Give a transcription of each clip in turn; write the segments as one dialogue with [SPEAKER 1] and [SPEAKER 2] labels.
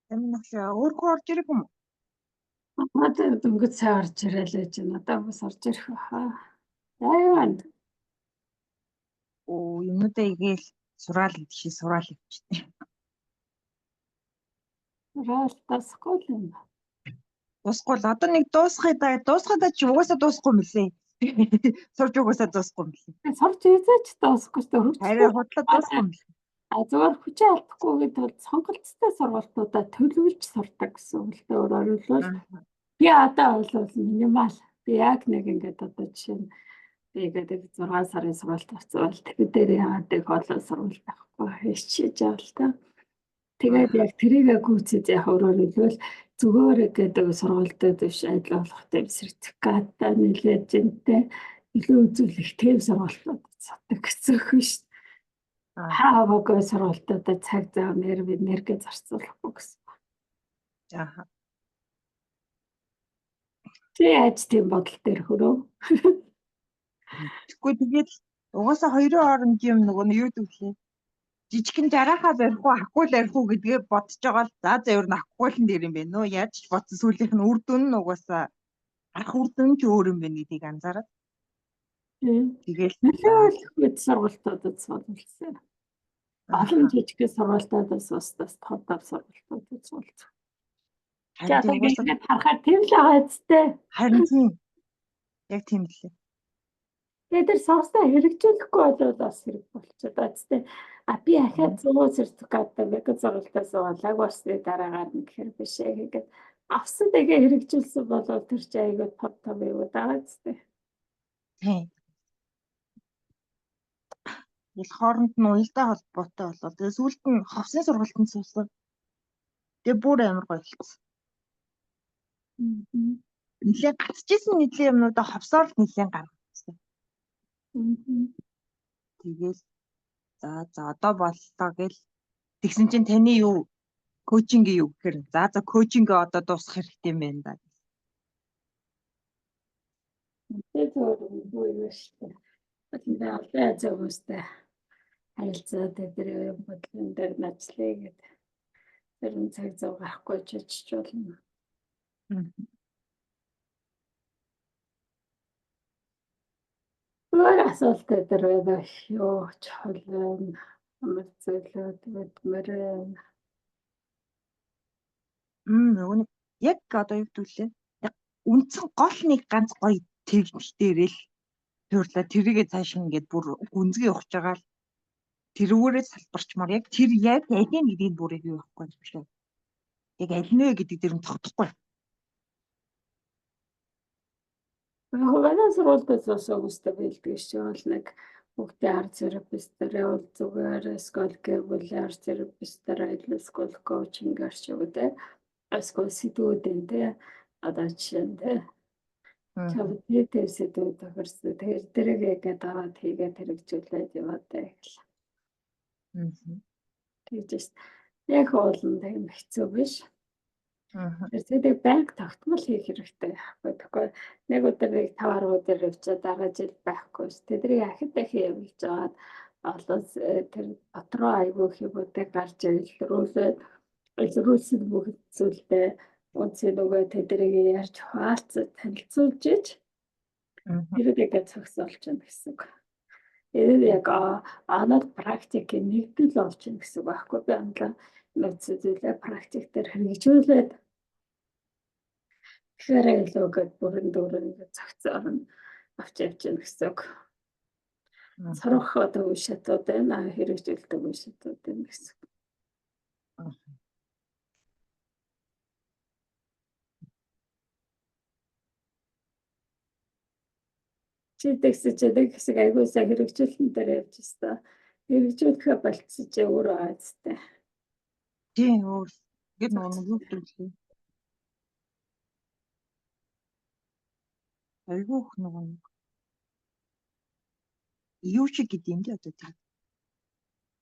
[SPEAKER 1] Амин өөр хөө орж ирэх юм уу?
[SPEAKER 2] Одоо дөнгөж сайн орж ирээл байж байна. Одоо бас орж ирэх баха. Аюун.
[SPEAKER 1] Оо, юмнуудаа игээл сураал гэдэг шиг сураал явчихсан.
[SPEAKER 2] Раал дасахгүй л юм.
[SPEAKER 1] Дуусахгүй л одоо нэг дуусгая да. Дуусгая да чи угаасаа дуусахгүй юм лээ. Сурж угаасаа дуусахгүй юм лээ.
[SPEAKER 2] Сурч үзээч дуусахгүй шүү дээ.
[SPEAKER 1] Харин
[SPEAKER 2] Хөгжлөө.
[SPEAKER 1] худлаа дуусахгүй юм лээ.
[SPEAKER 2] А зүгээр хүчээ алдахгүй гэдэг бол сонголттой сургалтуудаа төлөвлөж сурдаг гэсэн үг л дээ. Өөрөөр хэлбэл би одоо бол минимал. Би яг нэг ингээд одоо жишээ нь би ингээд 6 сарын сургалт авсан бол тэр дээр яагаад их олон сургалт авахгүй хичээж байгаа л та. Тэгээд яг тэрийгэ гүйцэд яг өөрөөр хэлбэл зүгээр гэдэг сургалтууд биш ажил олох тийм сертификаттай нэлээд жинтэй илүү үзүүлэх тийм сургалтууд сурдаг гэсэн үг шүү дээ. Хаагагүй сургалтуудаа цаг зав нэр энерги зарцуулахгүй гэсэн.
[SPEAKER 1] Аа.
[SPEAKER 2] Чи яаж тийм бодол дээр хөрөө?
[SPEAKER 1] Тэгэхгүй тэгээд угаасаа хоёрын хооронд юм нөгөө нь юу гэдэг лээ. Жижигхэн жараахаа барих уу, ахгүй л барих уу гэдгээ бодож байгаа л за за ер нь ахгүй л нэр юм байна нөө. Яаж ч бодсон сүүлийнх нь үр дүн нь угаасаа гарах үр дүн ч өөр юм байна гэдгийг анзаараад тэгэл
[SPEAKER 2] Нөлөөлөх сургалтуудад суралцсан. Олон жижиг сургалтуудаас бас топ топ сургалтуудад суралцсан.
[SPEAKER 1] Харин
[SPEAKER 2] Одоо
[SPEAKER 1] тийм угаасаа
[SPEAKER 2] ингээд харахаар тийм л байгаа зү.
[SPEAKER 1] харин тийм яг тийм лээ.
[SPEAKER 2] Тэгээд тэр сурсаа хэрэгжүүлэхгүй бол бас хэрэг болчиход байгаа зү. А би ахиад 100 сертификаттай мега сургалтаас лаг болсны дараагаар нь гэхэр биш ээ ингээд авсан дэгээ хэрэгжүүлсэн бол тэр чинь айгүй топ топ юу байгаа зү.
[SPEAKER 1] Тийм. Ингээл хооронд нь уялдаа холбоотой болол. Тэгээ сүүлд нь ховсын сургалтанд суусан. Тэгээ бүр амар гоё болчихсон. Нилээн гацчихсан нилээн юмнуудаа ховсоор л нилээн гаргасан. Тэгээл за за одоо боллоо гэл тэгсэн чинь таны юу коучингийн юу гэхээр за за коучингээ одоо дуусгах хэрэгтэй юм байна да.
[SPEAKER 2] Тэгээд зүгээр үгүй юм шүү дээ. Одоо олон янзын хүмүүстэй харилцаа тэр юм бодлон дээр ажиллая гэдэг. Тэр нь цаг зав гарахгүй ч очиж болно. Өөр асуулт дээр байна юу чухал байна? Ямар зүйлүүд мэдмээр байна?
[SPEAKER 1] Нөгөө нэг яг одоо юу гэдэг лээ? Яг үндсэн гол нэг ганц гоё техник дээрээ л туурлаа. Тэрийгээ цааш ингээд бүр гүнзгий ухаж байгаа л тэрүүгээрээ салбарчмаар яг тэр яг аль нь гэдгийг бүр яг юу байхгүй юм шиг. Яг аль нь вэ гэдэг дээр нь тогтохгүй.
[SPEAKER 2] Манай сургуульд бас хүмүүстэй бэлдэг шүү. Бол нэг хүүхдээ арт терапевтээр явуул зүгээр эсвэл гэр бүлийн арт терапевтээр аялал эсвэл коучингаар ч юм уу те. Эсвэл сэдвүүдэн те. Одоо жишээ нь те. Тэр сэдвүүд тохирсон. Тэр тэрийг ингээд аваад хийгээд хэрэгжүүлээд яваад байг л. Тэгж шээ. Яг уулын тийм хэцүү биш. Тэр сэдвийг байнга тогтмол хийх хэрэгтэй байхгүй. Тэгэхгүй нэг өдөр нэг 5 10 өдөр явчаад дараа жил байхгүй ш. Тэднийг ахид дахин явуулж аваад олон тэр дотроо айгүй юмудыг гарч илрүүлээд илрүүлсэн бүх зүйлдээ үндсийн нөгөө тэднийг ярьж хуваалцаж танилцуулж иж тэр ингээд цогцолж байна гэсэн үг. Энэ яг анал практикийн нэгдэл болж байна гэсэн үг байхгүй. Би анлаа нөөц зүйлээ практик дээр хэрэгжүүлээд тэгэхээр илүү гээд бүрэн дүүрэн ингээд цогцоор нь авч явж байна гэсэн үг. Сурах одоо үе шатууд байна, хэрэгжүүлдэг үе шатууд байна гэсэн үг. Чи тэгсэн чи нэг хэсэг айгүй сайн хэрэгжүүлсэн дээр явж өстой. Хэрэгжүүлэхээ болцсон чи өөрөө айцтай.
[SPEAKER 1] Тийм өөр. Ингээд нөгөө нэг юу гэдэг лээ. Айгүй их нөгөө нэг юу шиг гэдэг юм дээ одоо тэр.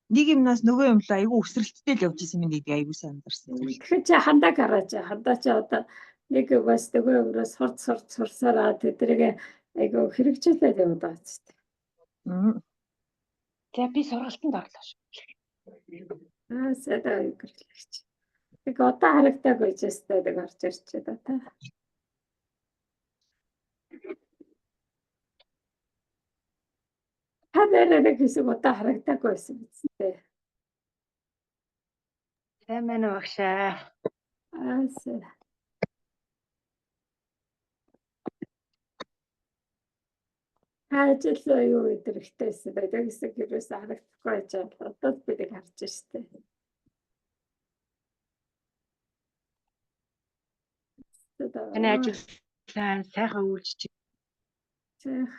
[SPEAKER 1] Нэг юмнаас нөгөө юм л айгүй өсрэлттэй л явж исэн юм гэдгийг айгүй сайн анзаарсан.
[SPEAKER 2] Тэгэхээр чи хандаг хараач. Хандаа чи одоо нэг бас нөгөө юмроо сурц сурц сурсараа тэднийг айгүй хэрэгжүүлээд яваад байгаа ч тийм.
[SPEAKER 3] За би сургалтанд орлоо шүү.
[SPEAKER 2] Аа сайдаа гэрлэгч. Тэг одоо харагдаагүй ч өстэй нэг орж ирж байна та. Та нэрээ нэг хэсэг удаа харагдаагүй байсан биз дээ.
[SPEAKER 3] Сайн байна уу багшаа?
[SPEAKER 2] Аа сайн. Ажил юу өдөрхтэй байсан бэ? Нэг хэсэг ерөөсөө харагдахгүй байж байгаа. Одоо л би нэг харж штэ.
[SPEAKER 3] Таны ажил сайн сайхан үйлчиж
[SPEAKER 2] Зэх.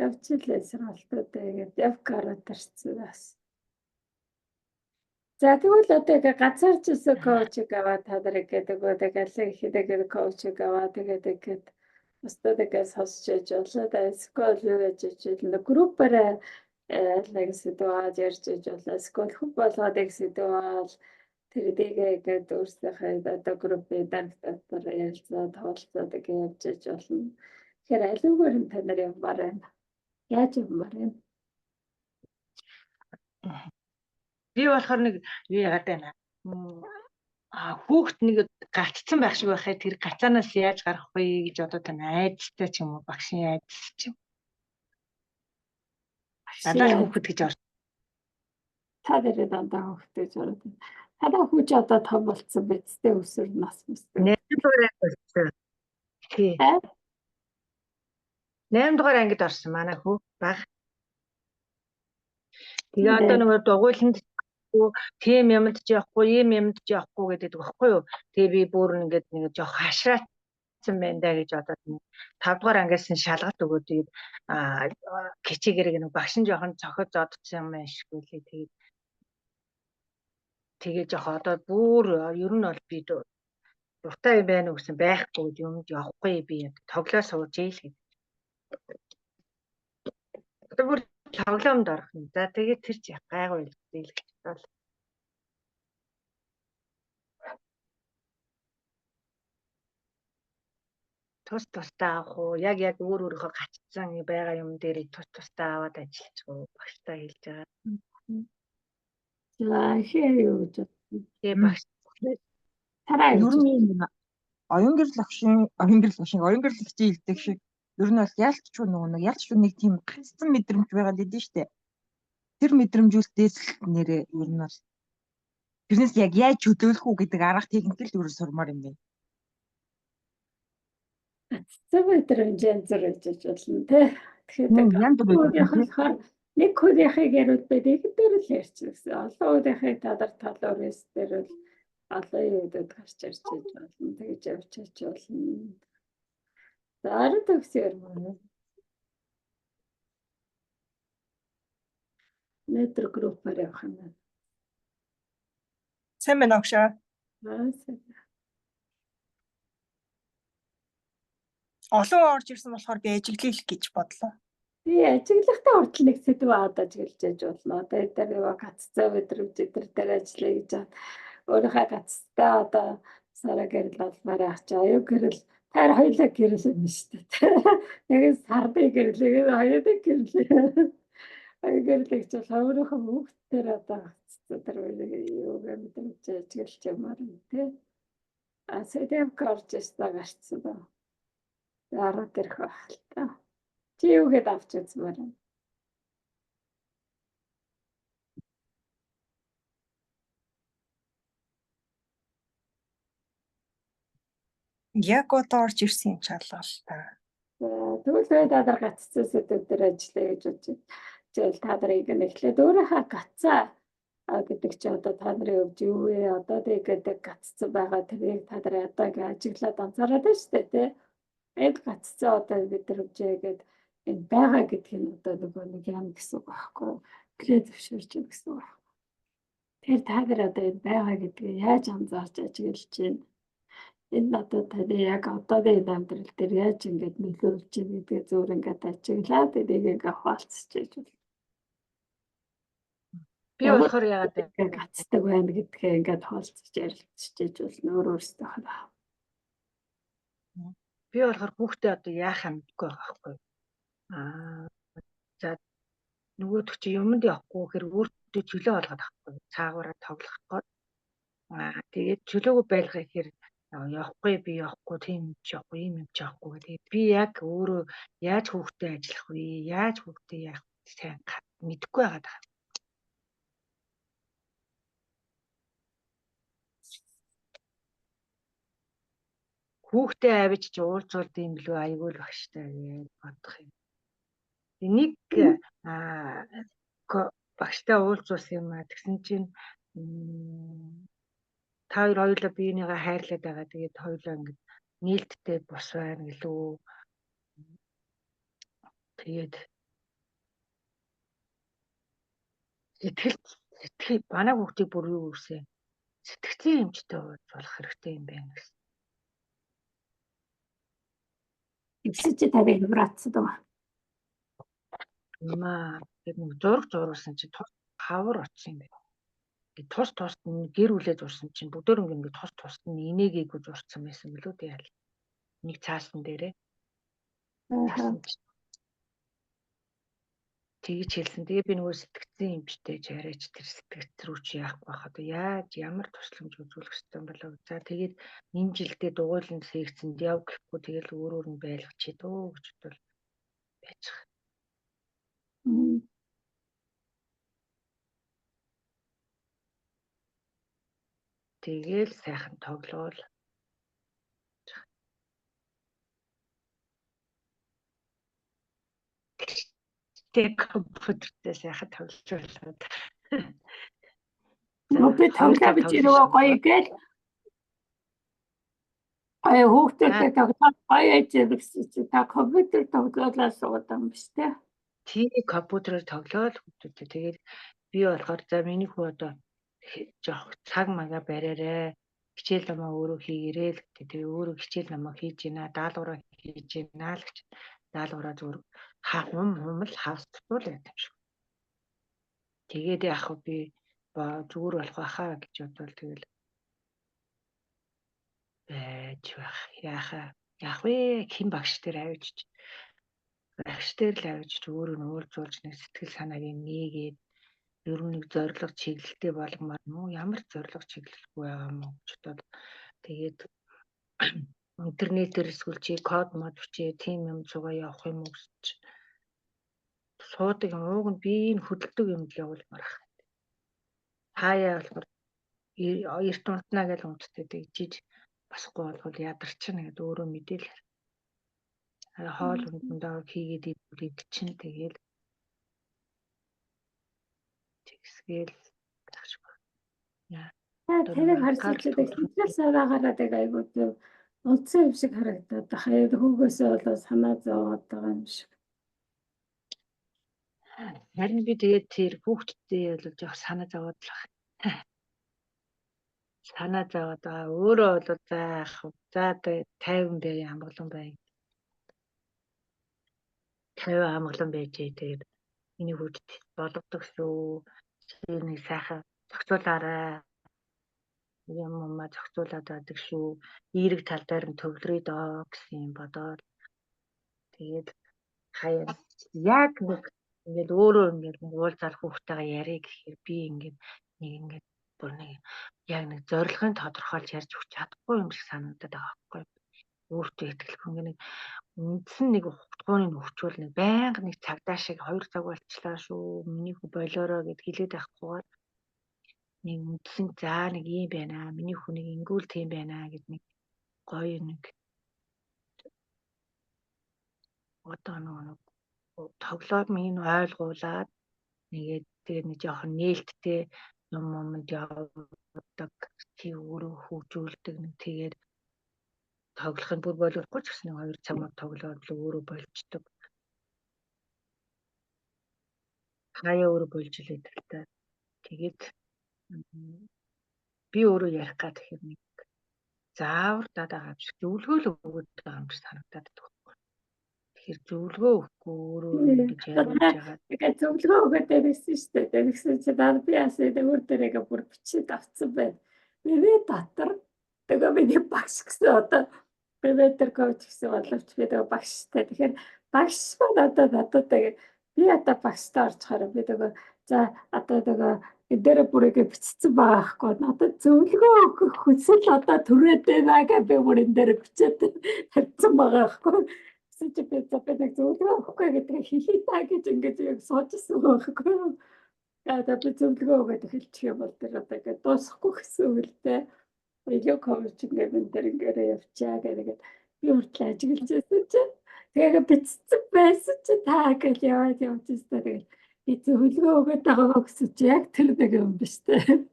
[SPEAKER 2] Явчихлаа сургалтуудаа ингээд явкараад тарцсан бас. За тэгвэл одоо ингээ газарчилсан коучинг аваад та нар ингээд өгөө тэгэл ихэдэг коучинг аваад тэгээд ингээд бусдад ингээд сонсч яж болоо. Эсвэл юу яаж яж нэг группээрээ нэг сэдвээр ярьж яж болоо. Эсвэл хүн болгоод нэг сэдвээр тэр дэгээ ингээд өөрсдийнхээ одоо группийн дарагтаар ярилцаад хуваалцаад ингээд явж яж болно. Тэгэхээр аливаар нь та нар явмаар байна. Яаж явмаар байна?
[SPEAKER 3] Би болохоор нэг юу яагаад байна. Хүүхд нэг гацсан байх шиг байхыг тэр гацаанаас яаж гарах вэ гэж одоо тань айдастай ч юм уу багшийн айдас ч юм. Дандаа л хүүхэд гэж орж.
[SPEAKER 2] Та нэрээ дандаа хүүхэд гэж ороод байна. Танай хүүч одоо том болцсон биз дээ өсвөр нас мэстэй.
[SPEAKER 3] 8 дугаар анги болсон. Тий. 8 дугаар ангид орсон манай хүү баг. Тэгээ одоо нөгөө дугуйланд тийм юмд ч явахгүй, ийм юмд ч явахгүй гэдэг байхгүй юу. Тэгээ би бүр ингээд нэг жоох хашраацсан байна да гэж одоо 5 дугаар ангиас нь шалгалт өгөөд тэгээд кичигэрэг нэг багш нь жоохон цохид зодсон юм байна шиггүй лээ. Тэгээд тэгээ жоох одоо бүр ер нь бол би дуртай юм байна уу гэсэн байхгүй юмд явахгүй би тоглоо сууж ийл гэдэг. Одоо бүр тоглоомд орох юм. За тэгээд тэр чи гайгүй л гэж бодлоо. Тус тустай авах уу? Яг яг өөр өөрийнхөө гацсан байгаа юм дээр тус тустай аваад ажиллаж уу? Багштай хэлж байгаа.
[SPEAKER 2] За хээ юу гэж бодсон.
[SPEAKER 3] Тэгээ багш
[SPEAKER 2] Тараа
[SPEAKER 1] Ер нь оюун гэрэл агшин оюун гэрэл агшин оюун гэрэл агшин хэлдэг шиг ер нь бол ялчгүй нөгөө нэг ялчгүй нэг тийм гацсан мэдрэмж байгаа л дээ штэ. Тэр мэдрэмжүүлтээс л нэрээ ер нь бол тэрнээс яг яаж чөлөөлөх үү гэдэг арга техник л өөр сурмаар юм байна.
[SPEAKER 2] Гацсан мэдрэмж янз бүр гэж болно те. Тэгэхээр
[SPEAKER 1] Янз бүр
[SPEAKER 2] болохоор нэг хүнийхийг яриад байд нэг дээр л ярьчих гэсэн. Олон хүнийхийг та нар тал өөрөөс дээр бол олон юмуд гарч ирж болно. Тэгж явчих болно. За арай төгс ярмаар. Метр группаар явах юм байна.
[SPEAKER 4] Сайн байна огшоо.
[SPEAKER 2] Аа сайн.
[SPEAKER 4] Олон хүн орж ирсэн болохоор би ажиглая л гэж бодлоо.
[SPEAKER 2] Би ажиглахтаа хүртэл нэг сэдв аваад ажиглаж яж болно. Одоо энэ дээр нөгөө гаццаа мэдрэмж энэ дээр ажиллая гэж байна. Өөрийнхөө гацтай одоо сараа гэрэл болмоор ах чи оюун гэрэл таар хоёлаа гэрэл юм шүү дээ. Нэг нь сарны гэрэл, нэг нь оюуны гэрэл. Оюун гэрэл гэж бол өөрийнхөө хүүхдээр одоо гаццаа тэр юу мэдрэмж ажиглаж ямаар юм тий. А сэдэв корж өстө гарцсан даа. Араад ирэх байх л та. Чи юу гэдээ авч үзмээр юм?
[SPEAKER 4] Яг одоо орж ирсэн юм чалгаа л та.
[SPEAKER 2] Тэгвэл би та нар гацсан сэдв дээр ажиллая гэж бодож байна. Тэгэл та нарыг нэг эхлээд өөрийнхөө гацаа гэдэг чи одоо та нарын хувьд юу вэ? Одоо тэгээд гацсан байгаа тэрийг та нар одоо ингэ ажиглаад анзаараад байна шүү дээ, тий? Энэ гацсан одоо бид нар хөвжээ гээд энэ байгаа гэдг нь одоо нөгөө нэг юм гэсэн үг байхгүй юу? Гэлээ зөвшөөрч байна гэсэн үг байхгүй. Тэгэхээр та нар одоо энэ байгаа гэдгийг яаж анзаарч ажиглаж байна? Энэ одоо таны яг одоогийн энэ амьдрал дээр яаж ингэж нөлөөлж байна гэдгээ зөөр ингээд ажиглаад энийг ингээд хуваалцаж яж болно.
[SPEAKER 3] Би болохоор яагаад вэ?
[SPEAKER 2] Ингээд гацдаг байна гэдгээ ингээд хуваалцаж ярилцаж яж болно өөр өөрсдөө.
[SPEAKER 3] Би болохоор хүүхдээ одоо яах юм мэдэхгүй байгаа байхгүй. Аа за нөгөөдөг чи юмд явахгүй гэхээр өөртөө чөлөө олгоод авахгүй. Цаагаараа тоглох гээд. Аа тэгээд чөлөөгөө байлгах гэхээр явахгүй, би явахгүй, тийм юм чи явахгүй, ийм юм чи явахгүй гэх. Тэгээд би яг өөрөө яаж хүүхдээ ажиллах вэ? Яаж хүүхдээ яах вэ? Сайн мэдэхгүй байгаад байгаа. Хүүхдээ авч чи уулзуулд юм билүү, айгүй л багштай гэж бодох юм. Нэг багштай уулзуулсан юм а, тэгсэн чинь та хоёр хоёулаа биенийгээ хайрлаад байгаа. Тэгээд хоёулаа ингэж нээлттэй бус байна гэлүү. Тэгээд сэтгэл манай хүүхдийг бүр юу гэсэн, сэтгцийн эмчтэй уулзуулах хэрэгтэй юм байна гэсэн.
[SPEAKER 2] Тэгсэн чи таныг хямраацсан даа.
[SPEAKER 3] Юмаа тэр нэг зураг зурулсан чи тус хавар очсон юм байна. Ингээд тус тусд нь гэр бүлээ зурсан чинь бүгдөө ингээд тус тусд нь инээгээгүй зурцсан байсан билүү дээ. Нэг цаасан дээрээ. Тэгж хэлсэн. Тэгээ би нөгөө сэтгцэн эмчтэй жараач тэр сэтгц рүү чи яахгүй байх одоо яаж ямар тусламж үзүүлэх ёстой юм болов. За тэгээд энэ жилдээ дугуйлан секцэнд яв гэхгүй тэгэл өөрөөр нь байлгачих дөө гэж бодвол байж байгаа. Тэгээл сайхан тоглоул. Тэг компьютертэй сайхан тоглуулад.
[SPEAKER 2] Би тоглоо гэж ирвэ гоё гээл. Гоё хүүхдүүдтэй тоглоод гоё ээж гэсэн чи та компьютер тоглоулаа суугаад юм биш үү?
[SPEAKER 3] Тий, компьютерээр тоглоол хүүхдүүдтэй. Тэгээд би болохоор за миний хүү одоо жоох цаг мага бариарай. Хичээл номоо өөрөө хийгээрэй л гэдэг. Тэгээ өөрөө хичээл номоо хийж гинэ, даалгавраа хийж гинэ л гэж. Даалгавраа зүгээр хум хум л хагас дутуу л байдаг юм шиг. Тэгээд яах вэ, би зүгээр болох байхаа гэж бодвол тэгэл байж байх. Яхаа яах вэ? Хэн багш дээр авчиж, багш дээр л авчиж өөрөө нь уулзуулж нэг сэтгэл санааг нээгээд ер нь нэг зорилго чиглэлтэй болгомоор юм уу? Ямар зорилго чиглэлгүй байгаа юм уу гэж бодоод тэгээд интернетээр эсвэл чи код мод бичээ тийм юм цугаа явах юм уу гэж суудаг юм. Ууг нь би энэ хөдөлдөг юм л явуулмаар ах. Хаяа болохоор эрт унтнаа гэж унтдаг жиж басахгүй болвол ядарчна гэдээ өөрөө мэдээл. Хоол хүндээ хийгээд идвэл идчин тэгэл тэгсгээл байх шиг байна.
[SPEAKER 2] Тэрийг харсан чинь сэтгэл санаагаараа тэг айгуу зөв унтсан юм шиг харагдаад байна. Хүүгээсээ болоо санаа зовоод байгаа юм шиг.
[SPEAKER 3] Харин би тэгээд тэр хүүхдтэй бол жоох санаа зовоод л байна. Санаа зовоод байгаа. Өөрөө бол за яах вэ? За 50 бай, амгалан бай. 50 амгалан байжээ. Тэгээд миний хүүхд болгодог шүү. Чи нэг сайхан зохицуулаарай. Юм юмаа зохицуулаад байдаг шүү. Эерэг тал дээр нь төвлөрөө доо гэсэн юм бодоод тэгээд хаяа яг нэг ингээд өөрөө ингээд нэг уулзаал хүүхдтэйгээ ярих гэхээр би ингээд нэг ингээд бүр нэг яг нэг зорилгын тодорхойлж ярьж өгч чадахгүй юм шиг санагдаад байгаа байхгүй юу? Өөртөө итгэлгүй ингээд нэг үндсэн нэг утгууныг өгчвөл нэг байнга нэг цагдаа шиг 2 цаг болчлаа шүү. Миний хүү болоороо гэд хэлээд байхгүйгээр нэг үндсэн за нэг юм байна. Миний хүү нэг ингүүл тийм байна гэд нэг гоё нэг одоо нэг тоглоомыг нь ойлгуулад нэгээд тэгээд нэг жоохон нээлттэй юм юмд явдаг, тий өөрөө хөгжүүлдэг нэг тэгээд тоглох нь бүр болохгүй ч гэсэн 2 цаг маг тоглоод л өөрөө болчдөг. Хаяа өөрөө болж л идэг л та. Тэгээд би өөрөө ярих гад тэгэхээр нэг заавар дадаа байгаа юм шиг зөвлөгөө л өгөөд байгаа юм шиг санагдаад байдаг. Тэгэхээр зөвлөгөө өгөхгүй өөрөө ингэж яриад байгаа.
[SPEAKER 2] Тэгээд зөвлөгөө өгөөд байсан шүү дээ. Тэгсэн чинь дараа би бас өөр дээрээ бүр бичээд авцсан байна. Миний дотор тэгээ миний багш гэсэн одоо би ментор коуч гэсэн боловч би тэгээ багштай. Тэгэхээр багш маань одоо надад тэгээ Би одоо багштай орчихоор би нөгөө за одоо нөгөө энэ дээр бүрээгээ бичсэн байгаа хгүй надад зөвлөгөө өгөх хүсэл одоо төрөөд байна гэж би бүр энэ дээр бичээд тавьсан байгаа хгүй. Тэгсэн чи би за би нэг зөвлөгөө өгөхгүй гэдгийг хэлье та гэж ингэж яг суужсэн байхгүй юу. Одоо би зөвлөгөө өгөөд эхэлчих юм бол тэр одоо ингээд дуусахгүй гэсэн үг л дээ. Илүү коуч ингээд энэ дээр ингээд явчаа гэдэг би хүртэл ажиглаж байсан чинь тэгээ бичсэн байсан чи та гэж яваад явж байсан. Тэгэл би зөвлөгөө өгөөд байгаа гэсэн чи яг тэр нэг юм биш үү?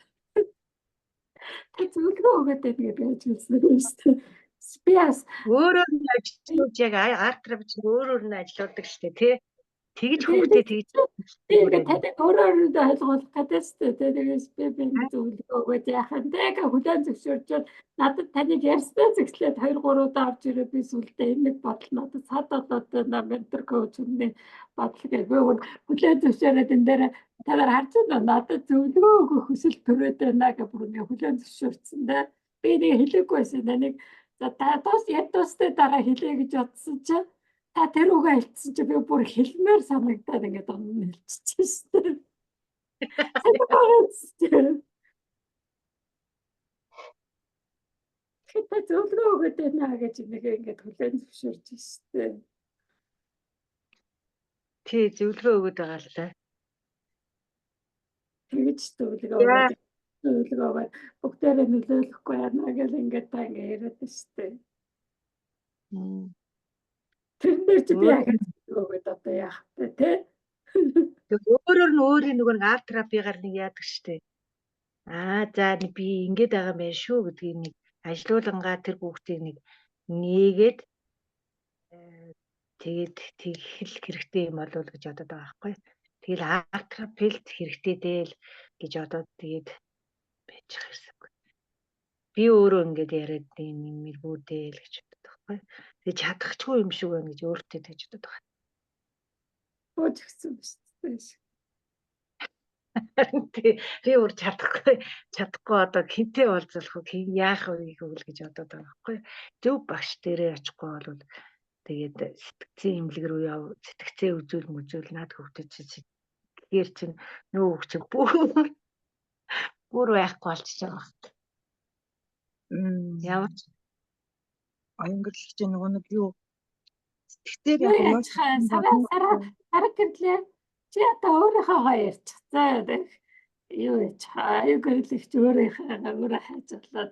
[SPEAKER 2] Та зөвлөгөө өгөөд байна гэдэг ажигласан юм шүү дээ. Би бас
[SPEAKER 3] Өөрөөр нь ажиллаж яг арт терапи чинь өөрөөр нь ажилладаг шүү дээ тий. Тэгж хүүхдээ тэгж
[SPEAKER 2] би ингээд таныг өөрөөр нь ойлгуулах гэдэг шүү дээ. Тэгээс би зөвлөгөө өгөөд яах юм бэ гэж хүлээн зөвшөөрчөөд надад таныг ярьснаа зэгслээд 2 3 удаа орж ирээ би сүлдээ энэ нэг бодол надад сад болоод байна ментор коуч хүний бодол гэж би хүлээн зөвшөөрөөд энэ дээр та нар харж байна уу? Надад зөвлөгөө өгөх хүсэл төрөөд байна гэж бүр ингээд хүлээн зөвшөөрсөн дээ. Би нэг хэлээгүй байсан таныг за та дуус яг дуусны дараа хэлье гэж бодсон чинь та тэр үгээ хэлсэн чинь би бүр хэлмээр санагдаад ингээд онн хэлчихсэн шүү дээ. Тэгэхээр та зөвлөгөө өгөөд байна гэж нэг ингээд хүлээн зөвшөөрч шүү дээ.
[SPEAKER 3] Тий, зөвлөгөө өгөөд байгаа л та.
[SPEAKER 2] Тэгэж зөвлөгөө өгөөд зөвлөгөө өгөөд бүгдээрээ нөлөөлөхгүй яана гэл ингээд та ингээд яриад шүү дээ. Тэрэн дээр чи би яг зөвлөгөө өгөөд одоо яах вэ те?
[SPEAKER 3] Өөрөөр нь өөрийн нөгөө нэг арт терапигаар нэг яадаг штэ. Аа за би ингэж байгаа юм байна шүү гэдгийг нэг ажилуулангаа тэр хүүхдийг нэг нээгээд тэгээд тэгэх хэрэгтэй юм болов уу гэж бодод байгаа байхгүй. Тэгэл арт терапевт хэрэгтэй дээ л гэж бодоод тэгээд байж хэрсэн. Би өөрөө ингэж яриад юм мэргүү дээ л гэж бодод байхгүй. Тэгээд чадахчгүй юм шиг байна гэж өөртөө тэгж бодод байгаа.
[SPEAKER 2] Бууж гисэн биш үү?
[SPEAKER 3] Тий, би өөр чадахгүй одоо хинтээ уулзах вэ, хин яах вэ гэвэл гэж бодод байгаа байхгүй. Зөв багш дээрээ очихгүй бол тэгээд сэтгцийн эмнэлэг рүү яв, сэтгцээ үзүүл мүзүүл наад хөвгтэй чи тэгэхээр чинь нөө хөх чинь бүр байхгүй болчихж байгаа хэрэг. Ямар ч
[SPEAKER 1] оюун гэрлэгч нөгөө нэг юу сэтгцээр яг
[SPEAKER 2] яаж сараа сараа сараа гэрлээ чи одоо өөрийнхөөгөө ярьчих. За юу яж оюун гэрлэгч өөрийнхөө өөрөө хайжлаад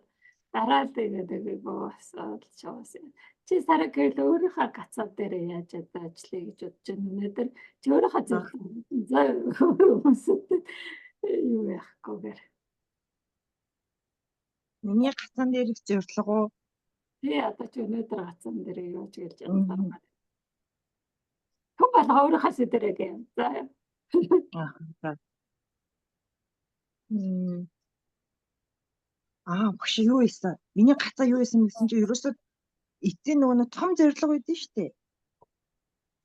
[SPEAKER 2] дараа л тэгээд би босоод чаваас. Чи сараа гэрэл өөрийнхөө гацаа дээр яаж одоо ажиллая гэж бодож байна. Өнөөдөр чи өөрийнхөө зөвлөгөө за хүмүүсэд юу яахгүйгээр.
[SPEAKER 1] Миний гацаан дээр их зорилго уу?
[SPEAKER 2] Тий одоо чи өнөөдөр гацаан дээр юу ч гэж янзаармаа. Хүн болго өөрийнхөө сэдэрэг юм. За.
[SPEAKER 1] Аа. Аа багш юу ийсэн? Миний гацаа юу ийсэн гэсэн чи ерөөсөө эцсийн нөгөө нэг том зорилго байдэн штэ.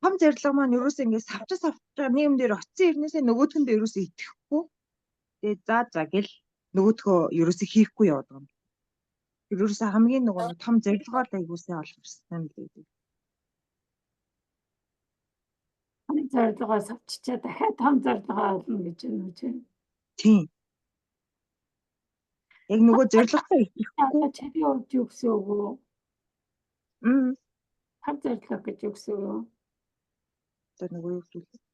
[SPEAKER 1] Том зорилго маань ерөөсөө ингээд савчаа савчаа нэг юм дээр очисон ирнээсээ нөгөөх нь ерөөсөө итгэхгүй. Тэгээ за за гэл нөгөөдхөө ерөөсөө хийхгүй яваад байгаа юм. Ерөөсөө хамгийн нөгөө нэг том зорилгоо л айгуусаа олох хэрэгтэй юм лээ.
[SPEAKER 2] Том зорилгоо савччаа дахиад том зорилгоо олно гэж байна уу чи?
[SPEAKER 1] Тийм. Яг нөгөө зорилготой итгэхгүй.
[SPEAKER 2] Чиний хувьд юу гэсэн үг вэ? Том зорилго гэж юу гэсэн үг вэ?
[SPEAKER 1] Одоо нөгөө юу гэдэг вэ?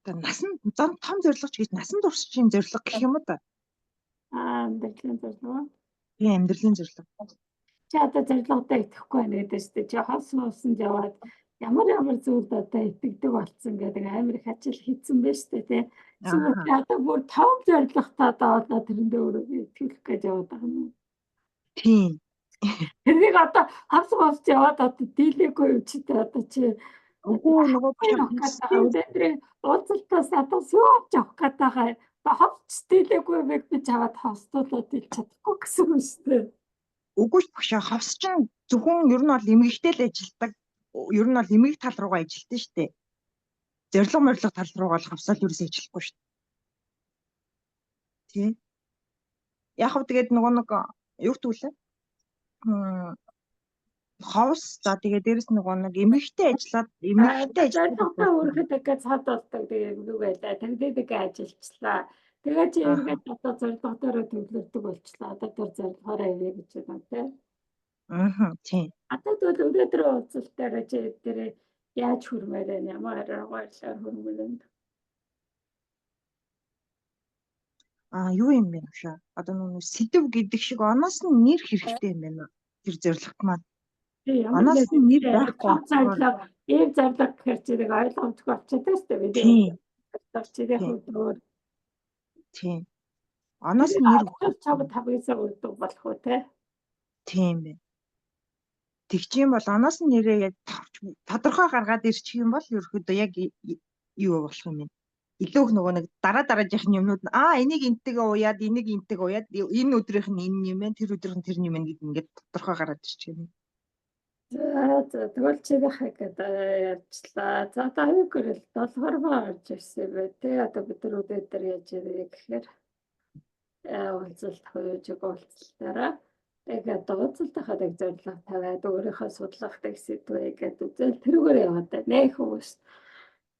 [SPEAKER 1] Одоо насан том зорилго ч гэж насан туршийн зорилго гэх юм уу да?
[SPEAKER 2] Аа, амьдралын зорилго.
[SPEAKER 1] Тийм, амьдралын зорилго.
[SPEAKER 2] Чи одоо зорилготой итгэхгүй байна гэдэг шүү дээ. Чи хос мосонд яваад ямар ямар зүйлд одоо итгэдэг болсон гэдэг амар их ажил хийцэн байж шүү дээ, тий. Эсвэл одоо бүр том зорилготой одоо одоо тэрэндээ өөрөө итгэх гэж яваад байгаа юм уу?
[SPEAKER 1] Тийм.
[SPEAKER 2] Тэрийг одоо хавс хавс яваад одоо дийлээгүй юм чи тэ одоо чи
[SPEAKER 1] Үгүй нөгөө
[SPEAKER 2] өнөөдрийн уулзалтаас одоо сүү авч явах гэдэг байгаа. Ховч дийлээгүй юм би чаваад ховстуулаад дийлж чадахгүй гэсэн юм шүү дээ.
[SPEAKER 1] Үгүй ч багшаа ховс чинь зөвхөн ер нь бол эмгэгтэй л ажилтдаг. Ер нь бол эмгэг тал руугаа ажилтсан шүү дээ. Зорилго морлого тал руугаа л ховсоол ерөөсөө ажиллахгүй шүү дээ. Тий. Яг хав тэгээд нөгөө нэг юу гэдэг вэ? Ховс, за тэгээ дээрэс нөгөө нэг эмэгтэй ажиллаад эмэгтэй
[SPEAKER 2] Зорилготой хүрэхэд ингээд цад болдог, тэгээ эмгэг байлаа. Тэгээд ингээд ажиллачлаа. Тэгээ чи ингээд одоо зорилготойроо төвлөрдөг болчлаа. Одоо тэр зорилгоороо явъя гэж байна тий.
[SPEAKER 1] Аа, тийм.
[SPEAKER 2] Одоо тэгвэл өнөөдөр уулзалтаараа чи тэр яаж хүрмээр байна? Ямар арга барилаар хүрмээр байна?
[SPEAKER 1] Аа, юу юм бэ нөхшөө? Одоо нөгөө сэдэв гэдэг шиг оноос нь нэр хэрэгтэй юм байна. Тэр зорилгот маань. Оноос нь нэр байхгүй.
[SPEAKER 2] Зорилго, ийм зорилго гэхэр чи нэг ойлгомжгүй болчиход шүү дээ. Бид чи өөр.
[SPEAKER 1] Тийм. Оноос нь нэр
[SPEAKER 2] чам тавьсан өгдөг болох уу те?
[SPEAKER 1] Тийм байна. Тэгч юм бол оноос нь нэрээ яг тодорхой гаргаад ирчих юм бол ерөөхдөө яг юу болох юм бэ? Илүү их нөгөө нэг дараа дараагийнх нь юмнууд нь аа энийг энтэйгээ уяад, энийг энтэйгээ уяад, энэ өдрийнх нь энэ юм байна, тэр өдрийнх нь тэр юм байна гэдэг ингээд тодорхой гараад ирчих юм.
[SPEAKER 2] За, тэгвэл чи гэдэг ярьчлаа. За, одоо аюу гэрэл долгормоо орж ирсэн бай тээ. Одоо бид нар өдөр яаж ярих гэхээр уулзалт хөөж уулзалтаараа тэгээд уулзалтынхаа нэг зорилго тавиад өөрийнхөө судлах нэг сэдвээ гэдэг үзэл тэрүүгээр яваад байна. Нэг хүмүүс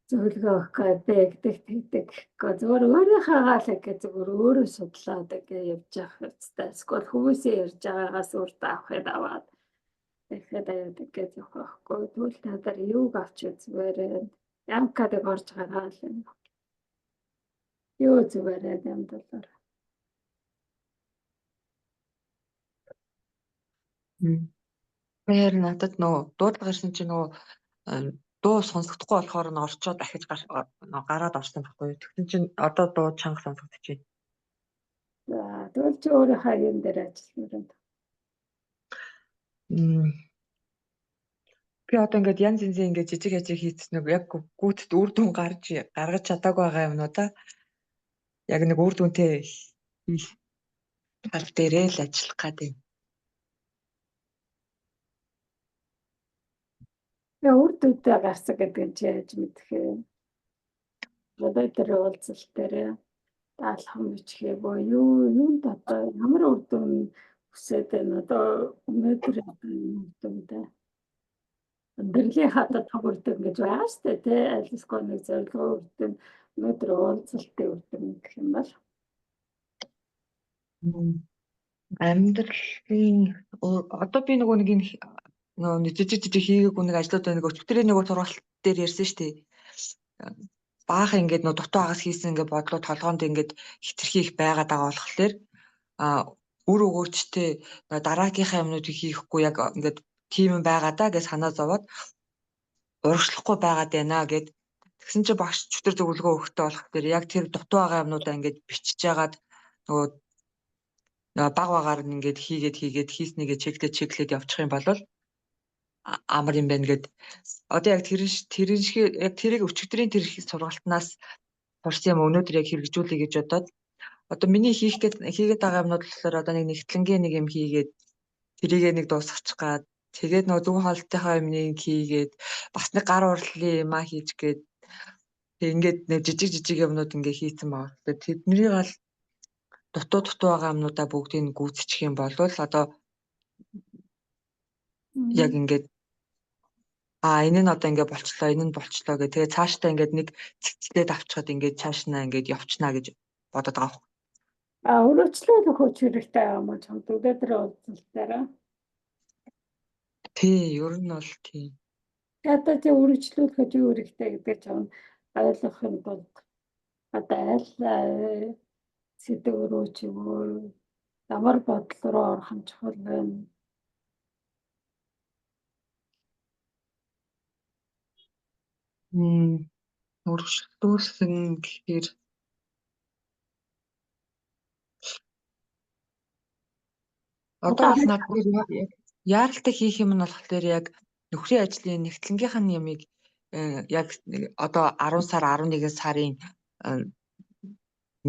[SPEAKER 2] зөвлөгөө өгөх гэдэг тэгдэг гэхгүй зүгээр өөрийнхөөгаа л ингэ зүгээр өөрөө судлаад ингэ явж явах хэрэгтэй. Эсвэл хүмүүсийн ярьж байгаагаас үр авахыг аваад тэгэхэд аяад ингэж явах байхгүй. Тэгвэл та нар юуг авч үзмээр байна? Ямкадаг орж гаргаал юм. Юу зүгээр байна юм долоор.
[SPEAKER 5] Тэр надад нөгөө дуудлага ирсэн чинь нөгөө дуу сонсогдохгүй болохоор нь орчоод дахиж гараад орсон байхгүй юу. Тэгсэн чинь одоо дуу чанга сонсогдож байна.
[SPEAKER 2] За, тэгвэл чи өөрийнхөө юм дээр ажилламаар байна.
[SPEAKER 5] Би одоо ингээд янз янзын ингээд жижиг ажиг хийцэн нэг яг гүйтд үр дүн гарч гаргаж чадаагүй байгаа юмнуудаа яг нэг үр дүнтэй хийх тал дээрээ л ажиллах гэдэг юм.
[SPEAKER 2] Тэгээ үр дүнтэй гарсан гэдэг нь чи яаж мэдэх юм? Одоо тэр уулзалт дээр даалгавар бичих юм юу юунд одоо ямар үр дүн хүсээд байна? Одоо өнөөдөр одоо энэ үр дүнтэй амьдралын одоо том үр дүн гэж байгаа шүү дээ, тий? Альсгүй нэг зорилгын үр дүн, өнөөдөр уулзалтын үр дүн гэх юм бол
[SPEAKER 5] амьдралын одоо би нөгөө нэг энэ нөгөө жижиг жижиг хийгээгүй нэг ажлууд нэг өчигдрийн нөгөө сургалт дээр ярьсан шүү дээ. Баахан ингээд нөгөө дутуу агас хийсэн ингээд бодлоо толгоонд ингээд хэтэрхий их байгаад байгаа болохоор а үр өгөөчтэй дараагийнхаа юмнуудыг хийхгүй яг ингээд тийм юм байгаа даа гэж санаа зовоод урагшлахгүй байгаад байна гэд. Тэгсэн чинь багш чөтөр зөвлөгөө өгөхтэй болохоор яг тэр дутуу байгаа юмнуудаа ингээд бичиж жагаад нөгөө баг багаар нь ингээд хийгээд хийгээд хийснийгээ чеклээд чеклээд явчих юм бол амар юм байна гэд. Одоо яг тэр тэрэн шиг яг тэрийг өчигдрийн тэр сургалтнаас сурсан юм өнөөдөр яг хэрэгжүүлэе гэж бодоод одоо миний хийх гээд хийгээд байгаа юмнууд болохоор одоо нэг нэгтлэнгийн нэг юм хийгээд тэрийгээ нэг дуусгачих гад тэгээд нөгөө зүүн хоолтынхаа юмныг хийгээд бас нэг гар урлалын юмаа хийж гээд тэг ингээд нэг жижиг жижиг юмнууд ингээ хийцэн байгаа. Тэгээд тэднийг аль дутуу дутуу байгаа юмнуудаа бүгдийг гүйцэтгэх юм бол одоо яг ингээд а энэ нь одоо ингээ болчлоо, энэ нь болчлоо гэх. Тэгээ цаашдаа ингээд нэг цэгцлээд авчихад ингээд цаашнаа ингээд явчихнаа гэж бодод байгаа байхгүй.
[SPEAKER 2] А өрөөчлөө хөөч хэрэгтэй юм уу чамд өнөөдөр уулзалтаараа?
[SPEAKER 5] Тий, ер нь бол тий.
[SPEAKER 2] Одоо чи өргөжлүүлэхэд юу хэрэгтэй гэдэг чам ойлгохын тулд одоо аль сэдэв рүү ч юм уу ямар бодол руу орох нь чухал байна.
[SPEAKER 5] Өргөжлүүлсэн гэхээр одоо бол надад яг яаралтай хийх юм нь болохоор яг нөхрийн ажлын нэгтлэнгийнх нь ямыг яг одоо 10 сар 11 сарын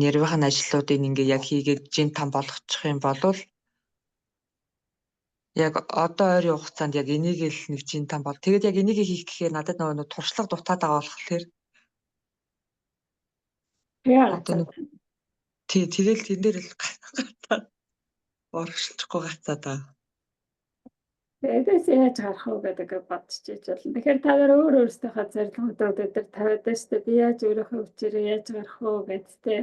[SPEAKER 5] нервийн ажлуудыг ингээ яг хийгээд жин там болгочих юм бол яг одоо ойрын хугацаанд яг энийг л нэг жин там бол тэгээд яг энийг хийх гэхээр надад нөгөө туршлага дутаад байгаа болохоор
[SPEAKER 2] одоо
[SPEAKER 5] тий тэгэл тэн дээр л гацаад урагшилчихгүй гацаад байгаа.
[SPEAKER 2] Тэдээс яаж гарах уу гэдэг бодож иж болно. Тэгэхээр та нар өөр өөрсдийнхөө зорилгоудыг өдөр тавиад байна шүү дээ. Би яаж өөрийнхөө хүчээрээ яаж гарах уу гэд тэ.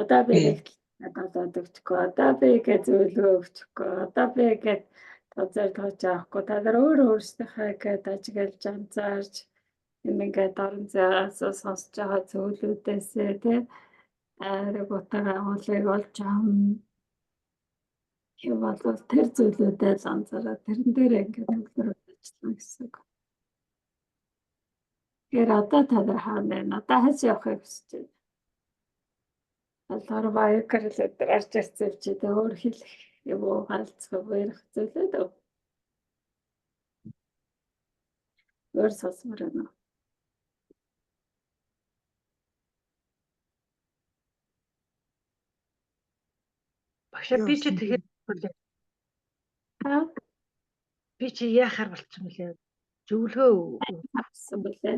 [SPEAKER 2] Одоо би нэг болоод өгчихгүй. Одоо би гэж зөвлөгөө өгчихгүй. Одоо би гэж зорилгоо авахгүй. Та нар өөр өөрсдийнхөө гэд ажиглаж анзаарч юм ингээд орон зайгаас сонсож байгаа зүйлүүдээсээ тэ ариг утга агуулгыг олж авна. Хэв бол тэр зүйлүүдэд л анзаараад тэрэн дээр ингээд төвлөрөөд ажиллана гэсэн үг. Тэгэхээр одоо та нар хаана байна? Одоо хааш явахыг хүсэж байна? Болохоор баягар л өдөр гарч ирсэн чи тэ өөр хэлэх юм уу, харилцах юм уу, ярих зүйлүүд үү? Өөр сонсомоор байна уу?
[SPEAKER 3] Багшаа би чи тэгэхээр
[SPEAKER 2] Аа,
[SPEAKER 3] би чи яахаар болчихсон бэлээ? Зөвлөгөө
[SPEAKER 2] авсан бэлээ.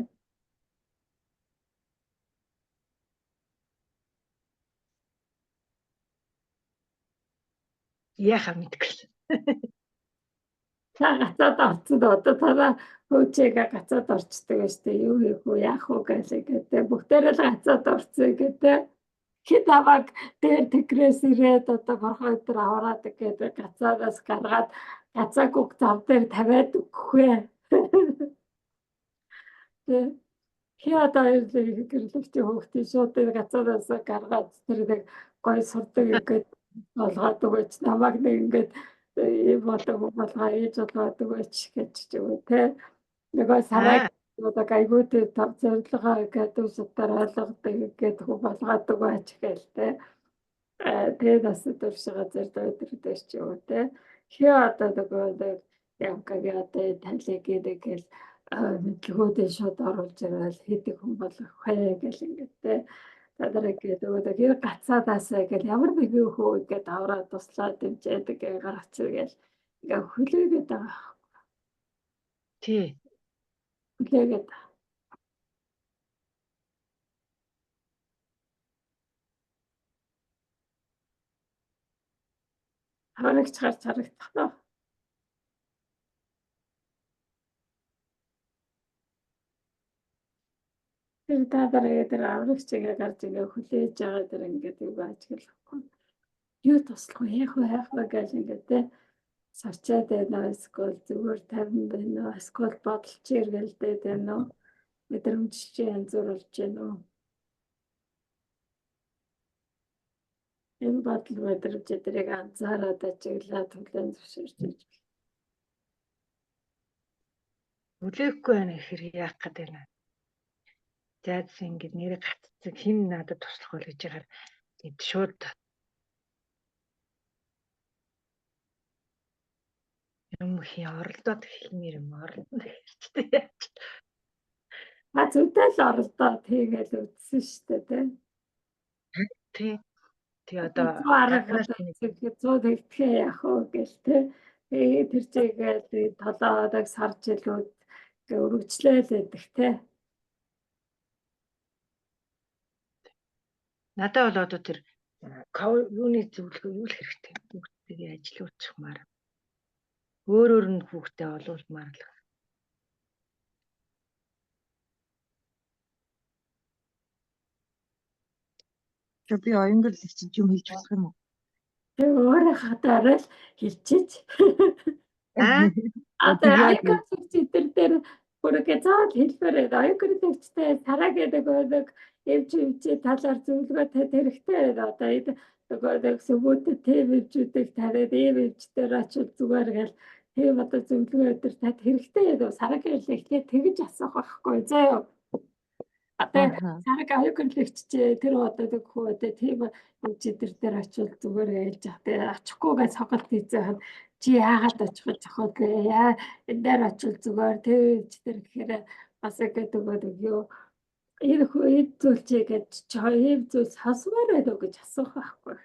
[SPEAKER 3] яахаа мэдэхгүй л.
[SPEAKER 2] Та гацаад орцсон одоо танаа хөөчээгээ гацаад орчдөг шүү дээ. Юу хийх үү, яах уу гэж гэдэг. Бүгдээрээ л гацаад орцсон гэдэг. Хэд аваг дээр тэгрээс ирээд одоо борхоо өдр аваад гэдэг гацаанаас гаргаад гацаагүй зав дээр тавиад өгөхгүй. Тэ. Хи одоо гэрлэгчийн хүүхдийн шууд энэ гацаанаас гаргаад тэр нэг гой сурдаг ингээд болгоод өгөөч намайг нэг ингээд ийм болог болгоо ээж болгоод өгөөч гэж ч юм уу те. Нөгөө сараг одоо айгуу тэр тав зорилгоо гэдэг шатаар ойлгодог гэдэг хүү болгоод өгөөч гээл те. Тэгээд бас дуршига зорилго өдөр ч юм уу те. Хи одоо нөгөө нэг ямкагийн одоо талиг гэдэг гэл мэдлэгүүдээ шууд оруулж ирэл хийдэг хүн болох вэ гэл ингээд те. Та нар ингээд нөгөө нэг энэ гацаадаасаа гэл ямар нэгэн хүү ингээд авраа туслаад дэмжээдэг гээ гаргач иргээл ингээ хүлээгээд байгаа.
[SPEAKER 3] Тий.
[SPEAKER 2] Хүлээгээд байгаа. Аврагч гарч харагдах тоо. Тэр та нарыг тэр аврагчигээ гарч ингээ хүлээж байгаа тэр ингээд юу ажиглахгүй. Юу туслах вэ? Яах вэ? Яах вэ гэж ингээд те сарчаад байна уу? Эсвэл зүгээр тавин байна уу? Эсвэл бодолч эргэлдээд байна уу? Мэдрэмж чи янзууруулж байна уу? Энэ бодол мэдрэмж эдрийг анзаараад ажиглаад хүлээн зөвшөөрч иж.
[SPEAKER 3] Хүлээхгүй байна гэхээр яах гээд байна. За ингээд нэрээ гаццсан хэн надад туслах вэ гэж яхаар ингээд шууд юм хий оролдоод хэлмээр юм оролдоно гэжтэй яаж.
[SPEAKER 2] А зүйтэй л оролдоод хийгээл үзсэн шүү дээ тий.
[SPEAKER 3] Тий. Тий одоо
[SPEAKER 2] 100 арга одоо 100 тэгдэхээ яах вэ гэл те. Тэгээ тэр чигээл толоодаг сар жилүүд гэ өргөжлөөл байдаг те.
[SPEAKER 3] Надад бол одоо тэр юуны зөвлөгөө юу л хэрэгтэй. Хүүхдтэйгээ ажиллуулчихмаар. Өөр өөр нь хүүхдээ олуулмаар л.
[SPEAKER 1] Чи би оюун гэрлэгч юм хэлж болох юм уу?
[SPEAKER 2] Тэг өөрөө хатаараа л хэлчихэж.
[SPEAKER 3] Аа
[SPEAKER 2] Одоо
[SPEAKER 1] Тэгээд
[SPEAKER 2] оюун тэр дээр бүргээ заавал хэлмээр байна. Оюун гэрлэгчтэй сараа гэдэг нэг эмч эмчийн талаар зөвлөгөө танд хэрэгтэй байна. Одоо энэ нөгөө нэг сүмүүдэд тийм эмчүүдийг таниад ийм эмчтэр очивол зүгээр гэл тийм одоо зөвлөгөө өдр танд хэрэгтэй байна. Сараа гэрлэгчтэй тэгж асуух байхгүй заа юу. Одоо сараг оюун гэрлэгч чи тэр одоо нэг хүү одоо тийм эмч өдр дээр очивол зүгээр ээлж ах. Тэгээ очихгүй гэж сонголт хийсэн чи яагаад очих гэж зохиолээ яа энэ дээр очивол зүгээр тэр эмч дээр гэхээр бас ингээд нөгөө нэг юу энэ хүү энэ зүйл чи гэж чи ийм зүйл сонсомоор байна уу гэж асуух байхгүй.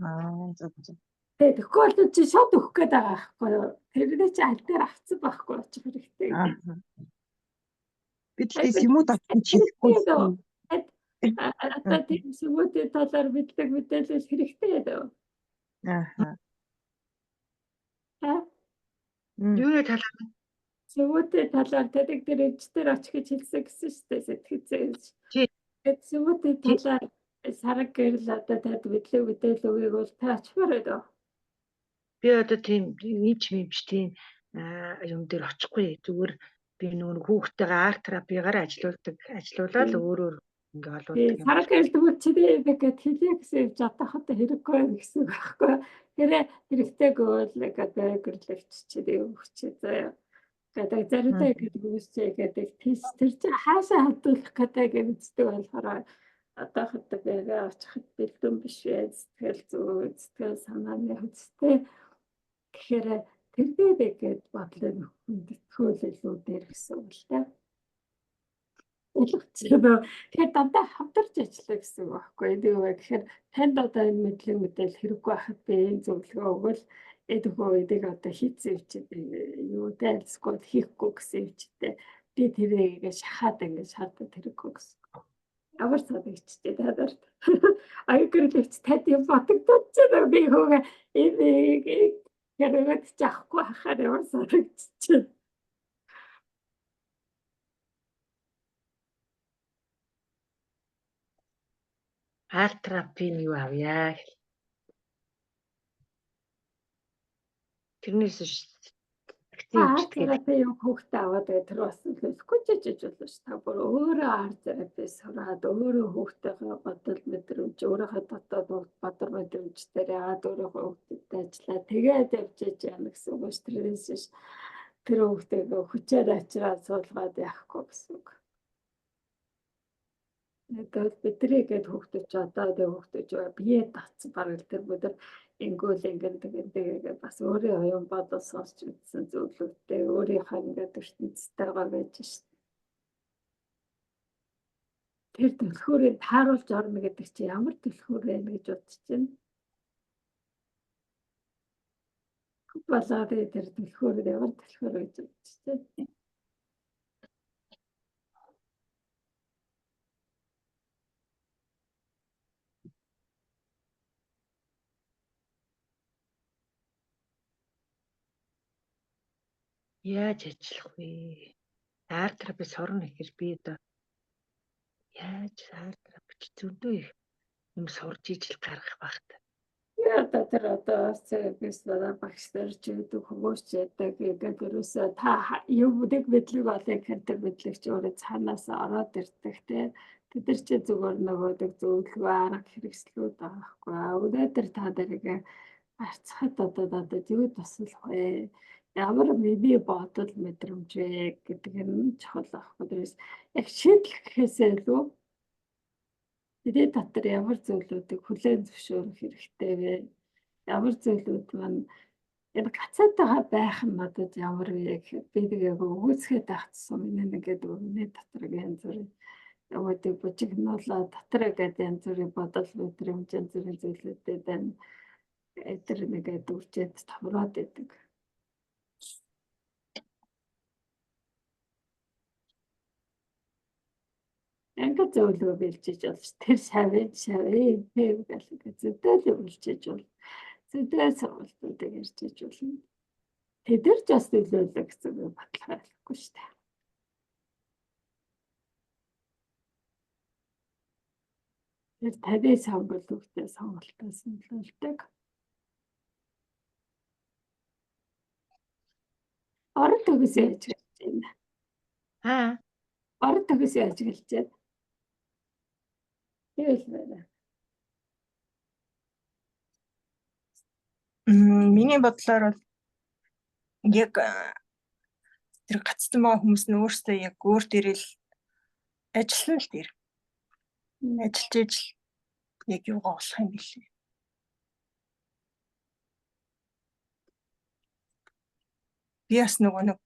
[SPEAKER 1] Аа зөв зөв.
[SPEAKER 2] Тэгээ тэгэхгүй бол чи шууд өгөх гээд байгаа байхгүй юу? Тэрний чи аль дээр авцсан байхгүй очих хэрэгтэй.
[SPEAKER 1] Аа. Би тэгтээ сэмүүд авчих хийхгүй.
[SPEAKER 2] Одоо тийм сүмүүдийн талаар мэдлэг мэдээлэл хэрэгтэй үү?
[SPEAKER 1] Аа.
[SPEAKER 2] Аа.
[SPEAKER 3] Юуны талаар
[SPEAKER 2] Сүмүүдийн талаар тадаг дээр эмчтэр очих гэж хэлсэн гэсэн шүү дээ сэтгэцээс.
[SPEAKER 3] Тий.
[SPEAKER 2] Тэгээд сүмүүдийн
[SPEAKER 3] Тий.
[SPEAKER 2] талаар сараг гэрэл одоо танд мэдлэг мэдээлэл өгье бол та очимоор байна уу?
[SPEAKER 3] Би одоо тийм эмч мэмч тийм юм дээр очихгүй. Зүгээр би нөгөө хүүхдтэйгээ арт терапигаар ажиллаулдаг. Ажиллаулаад өөр өөр ингээ
[SPEAKER 2] Тий,
[SPEAKER 3] олуулдаг юм.
[SPEAKER 2] сараг гэрэл тэгвэл чиний ингээд хэлье гэсэн юм чи одоохондоо хэрэггүй байна гэсэн үг байхгүй. Тэгэхээр хэрэгтэй гэвэл ингээд гэрлэгч чиний өгч заяа. Гэдэг заримдаа ингээд өгөөч гэдэг тийш тэр чинь хаашаа хандуулах гэдэг юм мэддэг болохоор одоохондоо бэгээ очиход бэлдэн биш вэ, сэтгэл зүй, сэтгэл санааны хөцтэй гэхээр тэр дээр ингээд бодлын хүндэтгүүл илүү дээр гэсэн үг л дээ. Ойлгочихлоо. Тэгэхээр дандаа хамтарч ажиллах гэсэн үг байхгүй юу? Юу гэхээр танд одоо энэ мэдлэг мэдээлэл хэрэггүй байхад би энэ зөвлөгөө өгвөл энэ хөө энийг одоо хийцэн юм чи юу дайлсгүй хийхгүй гэсэн юм чтэй. Би тэрийг ингээд шахаад ингээд шаардаад хэрэггүй гэсэн. Ямар санагдчихжээ та нарт. Аяг гэрлэгч танд юм бодогдоод ч юм би хөөгөө энэ хэрэгэд ч авахгүй хахаар ямар санагдчихжээ.
[SPEAKER 3] Арт терапийн юу авъя. Тэрнээс биш
[SPEAKER 2] Арт терапи юу хүүхдээ аваад тэгээд тэр бас нөлөөлөхгүй ч жиж болно ш. Та бүр өөрөө арт терапи сураад өөрөө хүүхдтэйгээ бодол мэдрэмж өөрийнхөө дотоод бодол мэдрэмжээр яагаад өөрийнхөө хүүхдэд ажиллаа тэгээд явж иж яана гэсэн үг ш. Тэрнээс биш тэр хүүхдтэйгээ хүчээр ачраа суулгаад яахгүй гэсэн үг. Тэгээд бидний гээд хүүхдүүд ч одоо тэг хүүхдүүд ч бие татсан бараг л тэр бид нар ингүүл ингэн тэгэн тэгээд бас өөрийн оюун бодол сонсч үзсэн зөвлөгөөтэй өөрийнхөө ингээд ертөнцтэйгээ байж шít. Тэр түлхүүрийг тааруулж орно гэдэг чи ямар түлхүүр вэ гэж бодож байна. Болоод тэр түлхүүр ямар түлхүүр гэж бодож байна.
[SPEAKER 3] Яаж ажиллах вэ? Арт терапи сурна гэхэр би одоо яаж арт терапи ч зөндөө их юм сурж ижил гаргах багт.
[SPEAKER 2] Одоо тэр одоо сервис дараа багш нар ч гэдэг хүмүүс ч гэдэг ингээд ерөөсөө та юм нэг мэдлэг олё гэхээр тэр мэдлэг чи өөрөө цаанаас ороод ирдэг те. Тэд нар чи зүгээр нөгөө нэг зөвлөгөө арга хэрэгслүүд байгаа байхгүй. Өнөөдөр та нарыг гарцахад одоо надад юу туслах вэ? Ямар миний бодол мэдрэмж вэ гэдэг нь чухал байхгүй. Тэрээс яг шийдэл гэхээсээ илүү бидний дотор ямар зүйлүүдийг хүлээн зөвшөөрөх хэрэгтэй вэ? Ямар зүйлүүд маань энэ гацаатайгаа байх нь надад ямар вэ гэхэд би нэг яг өгөөцгээд байх тусам энэ нэгээд миний дотор янз бүрийн юмудыг бужигнуулаад дотор ингээд янз бүрийн бодол мэдрэмж янз бүрийн зүйлүүдэд байна. Тэр нэгээд үржээд томроод идэг. Ингээд зөвлөгөө бэлжиж болж тэр шавь шавь тэр гэл ингээд зөндөл юм бэлжиж бол зөндөл сургалтуудыг ярьж болно. Тэд нар ч бас нөлөөлөх гэсэн би баталгаа болохгүй шүү дээ. Тэр таны сонголт хүүхдээ сонголтоос нөлөөлдөг. Орон төгс яаж гэлж байна?
[SPEAKER 3] Аа.
[SPEAKER 2] Орон төгс яаж гэлж байна? Тэгэл байна.
[SPEAKER 4] Миний бодлоор бол яг тэр гацсан байгаа хүмүүс нь өөрсдөө яг өөр дээрээ л ажиллана л дээр. Ажиллаж ижил яг юугаа олох юм бэлээ. Би бас нөгөө нэг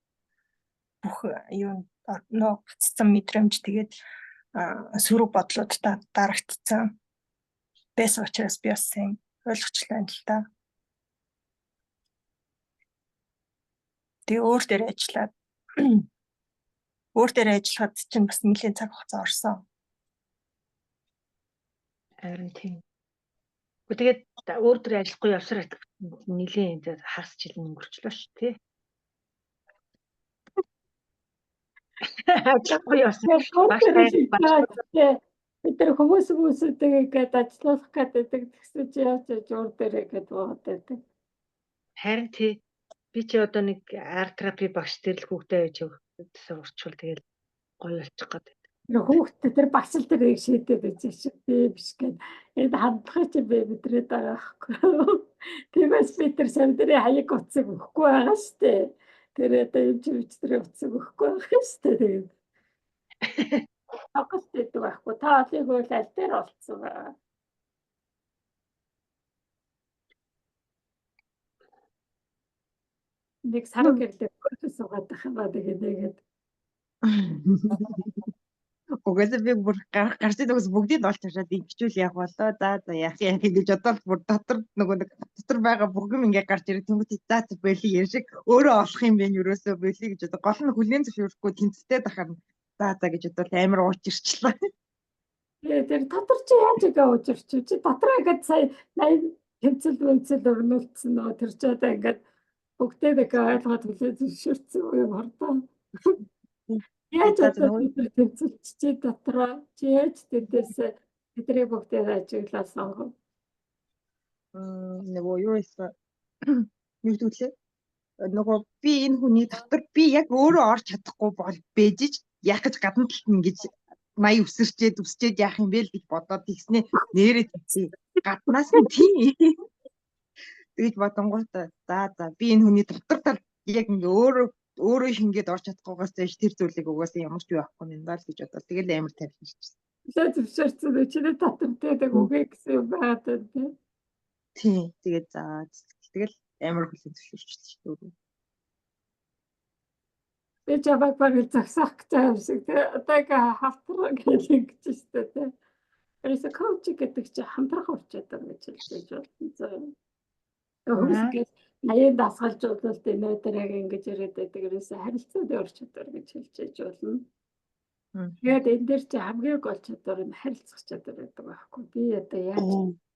[SPEAKER 4] бүх юу нөө гацсан мэдрэмж тэгээд сөрөг бодлуудтай дарагдсан байсан учраас би бас сайн ойлгочлаа юм л та. Тэгээ өөр дээр ажиллаад өөр дээр ажиллахад чинь бас нэлийн цаг хугацаа орсон.
[SPEAKER 3] Харин тийм. Гэхдээ тэгээд өөр дээр ажиллахгүй явсаар нэлийн хагас жил өнгөрчлөө шүү тий. Ажиллахгүй явсан.
[SPEAKER 2] Багш бид нар хүмүүс хүмүүсүүдийг ингээд ажиллуулах гэдэг тэгсэн чи яаж яаж уур дээрээ гээд буугаад байдаг.
[SPEAKER 3] Харин тий. Би чи одоо нэг арт терапи багш дээр л хүүхдээ авч сурчвал тэгэл гоё болчих гээд.
[SPEAKER 2] Тэр хүүхдээ тэр багш л тэр шийдээд байж шив. Би биш гээд энэ хандлага чи би мэдрээд байгаа байхгүй. Тиймээс би тэр савдрын хаяг утсыг өгөхгүй байгаа штэ. Тэр одоо юм чи бичдрийн утсыг өгөхгүй байгаа штэ. Тэгээд тоглолт гэдэг байхгүй. Та олыг бол аль дээр олцсон байгаа. Нэг сар гэрлээ кофе суугаад байх юм ба тэгээ нэгэд.
[SPEAKER 1] Угаасаа би бүр гарч идэгс бүгдийг олж хараад ингэчүүл явах болоо. За за яах яах гэж бодоод бүр дотор нөгөө нэг дотор байгаа бүх юм ингээ гарч ирэх тэнгуүт за за боли юм шиг өөрөө олох юм бэ ерөөсөө боли гэж бодоо. Гол нь хүлээн зөвшөөрөхгүй тэнцтэй дахаар за за гэж бодоод амар уучирчлаа.
[SPEAKER 2] Тэгээ тэр дотор чи яаж ингээ уучирч чи дотроо ингээд сая 80 тэмцэл мэмцэл өрнүүлсэн нөө тэр чи одоо ингээд бүгдээ нэг ойлгоод хүлээн зөвшөөрсөн юм хардаа. Яаж одоо бид нар тэмцэлч чи дотроо чи яаж тэндээс тэдний бүгдээ ажиглаа сонгов.
[SPEAKER 1] Нөгөө юу исэн юу гэдэг лээ? Нөгөө би энэ хүний дотор би яг өөрөө орж чадахгүй бол бэжиж яах гэж гадна талд нь ингэж 80 үсэрчээд үсчээд яах юм бэ л гэж бодоод тэгснэ нэрээ тэгсэн. Гаднаас нь тийм. Тэгэж бодонгууд за за би энэ хүний дотор тал яг ингээ өөрөө өөрөө шингээд орж чадахгүйгээс зээш тэр зүйлийг угаасаа ямар ч юу авахгүй юм даа л гэж бодоод тэгэл амар тавьчихсан.
[SPEAKER 2] Лээ зөвшөөрсөн үү? Чиний дотор тэгээд үгүй гэсэн юм байгаад байна тий.
[SPEAKER 1] Тийм. Тэгээд за тэгэл амар хүлээн зөвшөөрчлээ шүү дээ.
[SPEAKER 2] Би чамайг баг зогсоох гэж байгаа юм шиг тий. Одоо ингээ хавтраа гэж ингэж штэ тий. Ерөөсө коуч гэдэг чинь хамтрах ур чадвар гэж хэлж болно. За. Хүмүүс гэж 80 дасгалжуулалт энэ өдөр яг ингэж яриад байдаг. Ерөөсө харилцааны ур чадвар гэж хэлж болно. Тэгээд энэ дээр чи хамгийн гол чадвар нь харилцах чадвар гэдэг байхгүй. Би одоо яаж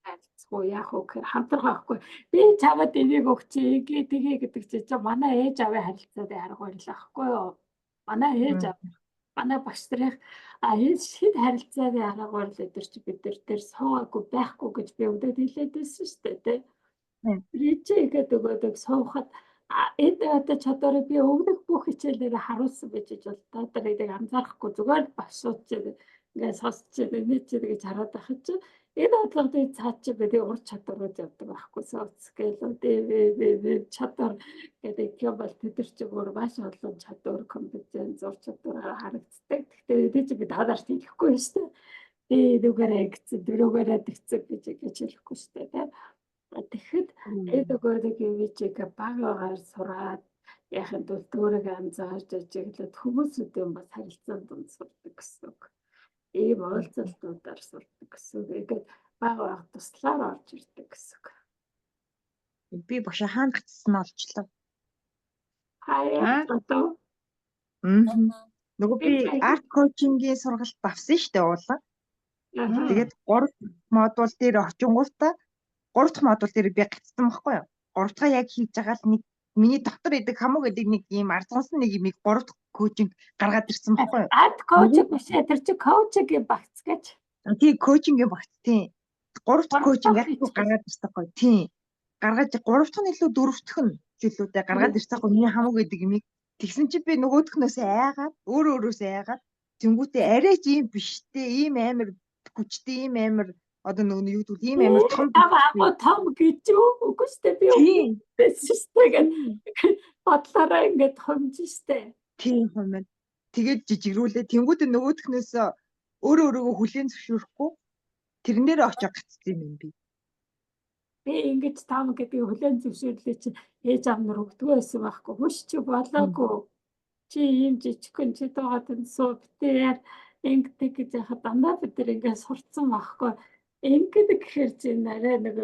[SPEAKER 2] харилцах уу, яах уу гэхээр хамтрах байхгүй. Би чамд энийг өгч ингээ тэгээ гэдэг чи чи манай ээж аавын харилцааны арга барил байхгүй юу? Манай ээж аав, манай багш нарын энэ шинэ харилцааны арга барил өдр чи бид нар дээр суугаагүй байхгүй гэж би өдөөд хэлээд байсан шүү дээ, тэ. Тэр чи ингээд өгөөд суухад энэ одоо чадварыг би өмнөх бүх хичээлээр харуулсан байж бол та нар энийг анзаарахгүй зүгээр багшууд чи ингээд сонсч чинь чи гэж хараад байхад чи энэ бодлогын цаад чи бидний ур чадварууд явдаг байхгүй soft skill, ДВВ чадвар гэдэг юм бол тэд нар чи өөр маш олон чадвар, компетенц, ур чадвараар харагддаг. Гэхдээ энийг чи би та нарт хэлэхгүй шүү дээ. Би нүгээрээ гэсэн, дөрөвгөөрээ тэгсэн гэж ингэж хэлэхгүй шүү дээ. Тэгэхэд энэ нөгөөдөг юм чиг баг багаар сураад яхин тулд өөрийгөө анзаарч ажиглаад хүмүүсүүдийн бас харилцаанд дунд сурдаг гэсэн үг. Ийм уулзалтуудаар сурдаг гэсэн үг. Ингээд баг баг туслаар орж ирдэг гэсэн үг.
[SPEAKER 1] Би багш хаана гацсан олчлоо.
[SPEAKER 2] Хаяа одоо.
[SPEAKER 1] Нөгөө би арт коучингийн сургалт авсан шүү дээ уулаа. Тэгээд 3 модуль дээр очингуудаа 3 дахь модуль дээр би гацсан байхгүй юу? 3 дахь яг хийж байгаа л нэг миний дотор идэг хамуу гэдэг нэг ийм арзгансан нэг юм 3 дахь коучинг гаргаад ирсэн байхгүй юу?
[SPEAKER 2] Арт коучинг биш ээ, тэр чинь коучингийн багц гэж.
[SPEAKER 1] Тийм, коучингийн багц тийм. 3 дахь коучинг яг гаргаад ирсэн байхгүй юу? Тийм. Гаргаж 3 дахь нь илүү 4 дахь нь жилүүдээ гаргаад ирсэн байхгүй миний хамуу гэдэг юмыг. Тэгсэн чи би нөгөөхнөөсөө айгаад өөрөө өөрөөсөө айгаад тэнгуүтээ арай ч ийм биштэй, ийм амар хүчтэй, ийм амар одоо нөгөө юу гэвэл ийм амар том
[SPEAKER 2] том гэж юу? Үгүй шүү дээ би байсан шүү дээ гэд бодлороо ингээд хумж шүү дээ.
[SPEAKER 1] Тийм хумаад тэгээд жижигрүүлээ. Тэнгуүтээ нөгөөхнөөсөө өөрөө өөрийгөө хүлээн зөвшөөрөхгүй тэрэн дээр очиж гацсан юм би.
[SPEAKER 2] Би ингэж том гэдгийг хүлээн зөвшөөрлөө чи ээж аав нар өгдгөө байсан байхгүй. Хүш чи болоогүй. Чи ийм жижигхэн чи дуугаад энэ суу битээр ингэдэг гэж яхад дандаа бид нар ингээд сурцсан байхгүй. Ингэдэг гэхээр чи арай нэг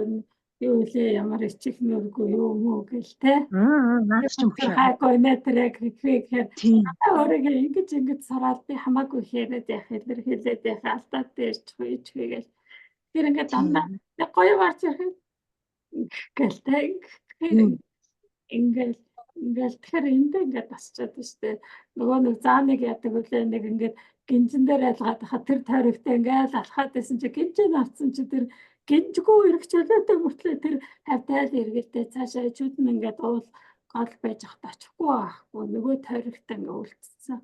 [SPEAKER 2] юу лээ ямар ичих нүргүй юу мүү гэл те.
[SPEAKER 1] Наач ч юм
[SPEAKER 2] хайгүй нэ тэр яг гэхээр өөрийгөө ингэж ингэж сураад би хамаагүй хэрэг яах илэрхийлээд яах алдаад дээрч хүйч гэл. Тэр ингээд дандаа гоё барж ирэх гэл те. Ингээл Ингээл тэгэхээр энд ингээд асчаад штэ. Нөгөө нэг зааныг яадаг үлээ нэг ингээд гинжин дээр айлгаад хахад тэр тойрогтой ингээл алхаад байсан чи гинжин авцсан чи тэр гинжгүй эрэх чөлөөтэй мөртлөө тэр хавтайл эргэлдээ цаашаа чүд нь ингээд уул гол байж хат очихгүй байхгүй нөгөө тойрогтой ингээд үлдсэн.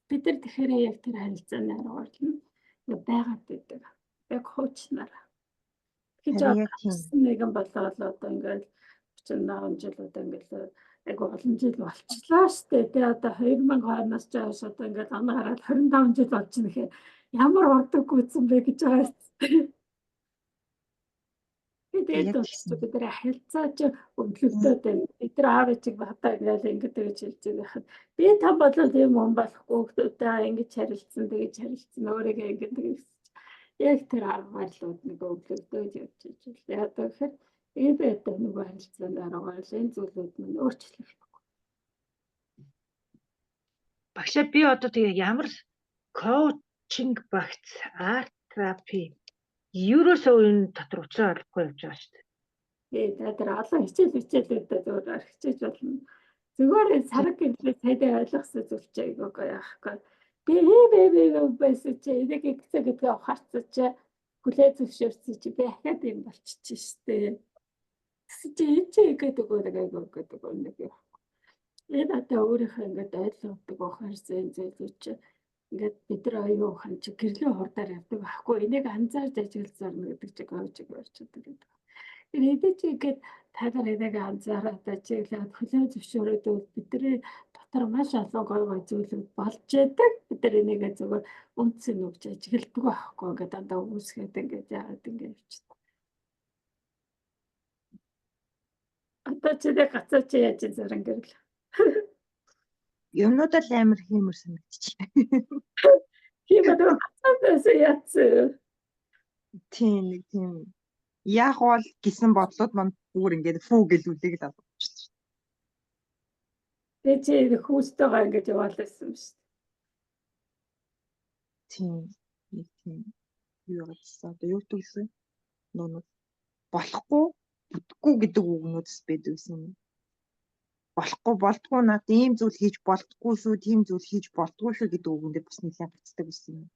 [SPEAKER 2] Бид нар тэгэхээр яг тэр харилцааны аргаар нь ингээд байгаад байдаг. Яг хуучнаар. Гэж нэгэн болоод одоо ингээд 38 жил одоо ингээд айгу олон жил болчихлоо штэ. Тэгээ одоо 2000 оноос ч хойш одоо ингээд он гараад 25 жил болж байна гэхээр ямар урдаг гүйцэн бэ гэж байгаа юм. Тэгээд бид нар харилцаа чи өвлөгдөд байна. Бид нар аав ээжийг бата ингээл ингэж гэж хэлж байгаа юм. Би там болол юм хүн болохгүй хүмүүстэй ингэж харилцсан, тэгэж харилцсан, өөрийгөө ингэж гэсэн. Яг тэр арга барилууд нэг өвлөгдөд явж ижил. Яг тэгэхээр энэ байдаг нөгөө харилцаанд арга барил энэ зүйлүүд мань өөрчлөгдөхгүй.
[SPEAKER 3] Багшаа би одоо тэгээ ямар коучинг багц, арт терапи ерөөсөө энэ дотор учраа олохгүй явж байгаа шүү дээ.
[SPEAKER 2] Тэгээ та тэр олон хичээлүүдээ зүгээр архичээж болно. Зүгээр сараг гэрлээ сайдаа ойлгосон зүйл чи айгүй гоё яахгүй. Би би байсан чи энийг ингэсэн гэдгээ ухаарсан чи хүлээ зөвшөөрсөн чи би ахаад юм болчихчих штэ. Тэгсэн чи энэ чи ингээд өгөөрэй айгүй гэдэг нэг юм. Энэ одоо өөрийнхөө ингээд ойлгодог ухаарсан энэ зүйлүүд чи ингээд бид нар оюун ухаан чи гэрлийн хурдаар явдаг байхгүй энийг анзаарч ажиглаж зарна гэдэг чи гоё чиг орчдөг гэдэг. Тэр эдээ чи ингээд та нар энийг анзаараад ажиглаад хүлээн зөвшөөрөөд бидний дотор маш олон гоё гоё зүйлүүд болж яадаг. Бид нар энийг зөвхөн үндсэн нүгж ажигладаг байхгүй ингээд дандаа үүсгээд ингээд яагаад ингээд явчихдаг. Одоо чи нэг гацаа чи яаж заран гэрэл.
[SPEAKER 1] Юмнуудаа л амар хиймэр санагдчих.
[SPEAKER 2] Тийм үү гацаанаас яатсан.
[SPEAKER 1] Тийм нэг тийм яах бол гэсэн бодлууд манд бүр ингээд фүү гэлүүлэг л авчихлаа.
[SPEAKER 2] Тэгээ чи хүүстэйгээ ингэж яваалсан юм шүү дээ.
[SPEAKER 1] Тийм нэг тийм юу гэсэн одоо юу гэдэг вэ? Нөө болохгүй бүтэхгүй гэдэг үгнүүдс байдаг юм. Болохгүй болдгоо над ийм зүйл хийж болдгоо шүү, тийм зүйл хийж болдгоо шүү гэдэг үгэн дээр бас нэлээд гацдаг байсан юм.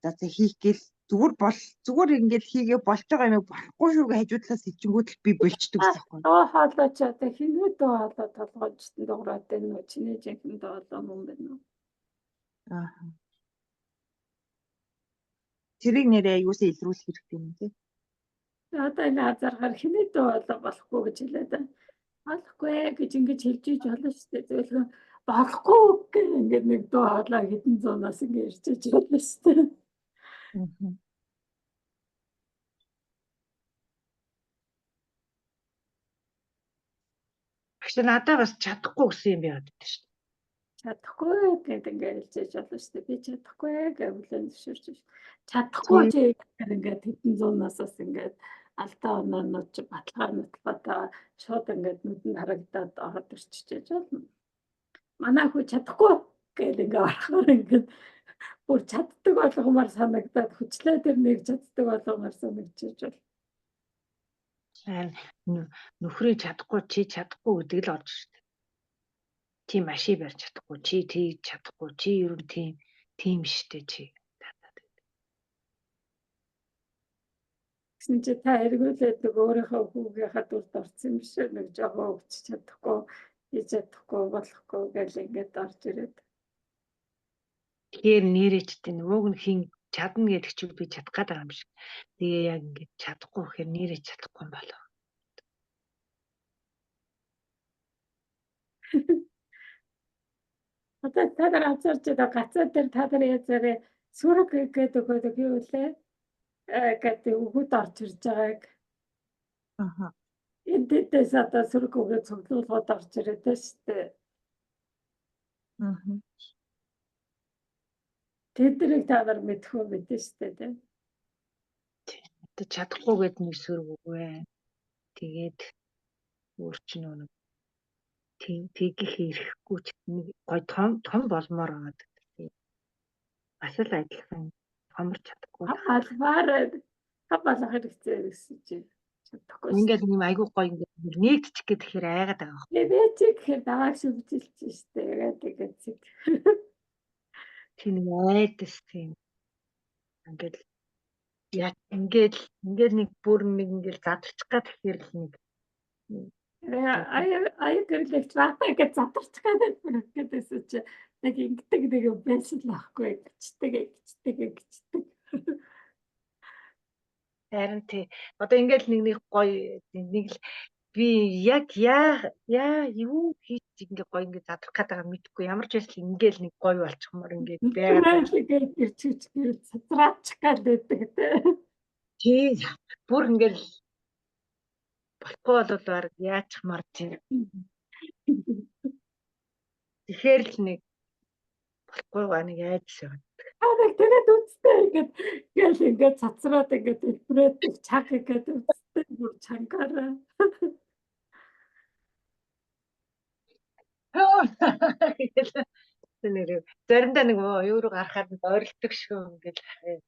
[SPEAKER 1] За за хийх гээл зүгээр бол зүгээр ингээд хийгээ болж байгаа юм болохгүй шүү гэж хажуудлаас хичингүүд л би болчдөг гэсэн юм.
[SPEAKER 2] Доо хоолой ч одоо хинүү доо хоолой толгойчтон дуурайд байна уу? Чиний жинхэнэ доо хоолой мөн байна уу?
[SPEAKER 1] Аа. Тэрийг нэрээ аюусаа илрүүлэх хэрэгтэй юм тий.
[SPEAKER 2] Одоо энэ азаргаар хинээ доо хоолой болохгүй гэж хэлээд байна. Болохгүй гэж ингэж хэлж иж болно шүү дээ. Зөвлөгөө болохгүй гэх ингээд нэг доо хоолой хэдэн зуунаас ингэ ирчиж болно шүү дээ.
[SPEAKER 3] Багш надаа бас чадахгүй гэсэн юм яваад байдаг шүү дээ.
[SPEAKER 2] Чадахгүй гэдэг ингээд хэлж болно шүү дээ. Би чадахгүй гэж хүлээн зөвшөөрч ш. Чадахгүй чи ингээд хэдэн зуунаас бас ингээд алдаа оноонууд чи баталгаа нутгатай шууд ингээд нүдэнд харагдаад ороод ирчихэж болно. Манай хүү чадахгүй гэл ингээд орохоор ингээд бүр чаддаг болгомоор санагдаад хүчлээ тэр нэг чаддаг болгомоор санагдчихэж байна.
[SPEAKER 3] Нөхрийн чадахгүй чи чадахгүй гэдэг л орж ирдэг. Чи машин барьж чадахгүй, чи тэгж чадахгүй, чи ер нь тийм тийм штэ чи.
[SPEAKER 2] Гэсэн чи та эргүүлээд нэг өөрийнхөө хүүгийнхаа дүрд орсон юм биш үү? Нэг жоохон хөгжиж чадахгүй, хийж чадахгүй, болохгүй гэл ингээд орж ирээд.
[SPEAKER 3] Тэгэхээр нэрээ ч тийм уг нь хин чадна гэдэг чи би чадах гээд байгаа юм шиг. Тэгээ яг ингээд чадахгүй гэхээр нэрээ чадахгүй юм болов.
[SPEAKER 2] Одоо та нар анзаарч байгаа гацаа дээр та нар язаарэ сүрэг гэдэг өгөөд юу лээ? Гэдэг үгүүд орж ирж байгааг.
[SPEAKER 1] Аха.
[SPEAKER 2] Энэ дэдээс одоо сүрэг үгээ цуглуулгууд орж ирээд байна шүү дээ.
[SPEAKER 1] Аа.
[SPEAKER 2] Тэднийг та нар мэдэх үү мэдэн шүү дээ тийм.
[SPEAKER 3] Одоо чадахгүй гэдэг нэг сүрэг үг байна. Тэгээд өөр чинь нэг тэгэх ирэхгүй ч нэг гой том том болмоор байгаа гэдэг. Бас л адилхан томорч чадахгүй.
[SPEAKER 2] Албаар хам болох хэрэгтэй гэсэн чи чадахгүй.
[SPEAKER 3] Ингээд юм айгүй гоё ингээд Нийтчих гэхээр айгаад байгаа байхгүй.
[SPEAKER 2] Тэгээ чи гэхээр намайг шүмжилж штэ. Яг тэгээд зэг.
[SPEAKER 3] Тийм нэг айдас тийм. Ингээд яа ингээд ингээд нэг бүр нэг ингээд задарчих гад тэгэхээр л нэг
[SPEAKER 2] Аяа гэрлэгч бата гэж задарчих гэдэг гэдээсээ чи нэг ингэдэг нэг юм байсан л аахгүй гिचдэг гिचдэг гिचдэг.
[SPEAKER 3] Харин тий. Одоо ингээд нэг нэг гоё нэг л би яг яа яа юу хийж ингээ гоё ингээ задрах гээд байгаа мэдэхгүй ямар ч байсан ингээл нэг гоё болчихмоор ингээд
[SPEAKER 2] байгаад ингээд ирчих гэрэл цацраачих гээд байдаг тий.
[SPEAKER 3] Тий. Бүр ингээл болохгүй бол баг яачихмаар тий. Тэгэхээр л нэг болохгүй ба нэг айдас яваад.
[SPEAKER 2] Аа нэг тэгээд үсттэй ингээд ингээл ингээд цацраад ингээд элбрээд чаг ингээд үсттэй бүр чангаараа.
[SPEAKER 3] Нэр заримдаа нэг юу руу гарахад ойролдог шүү ингээл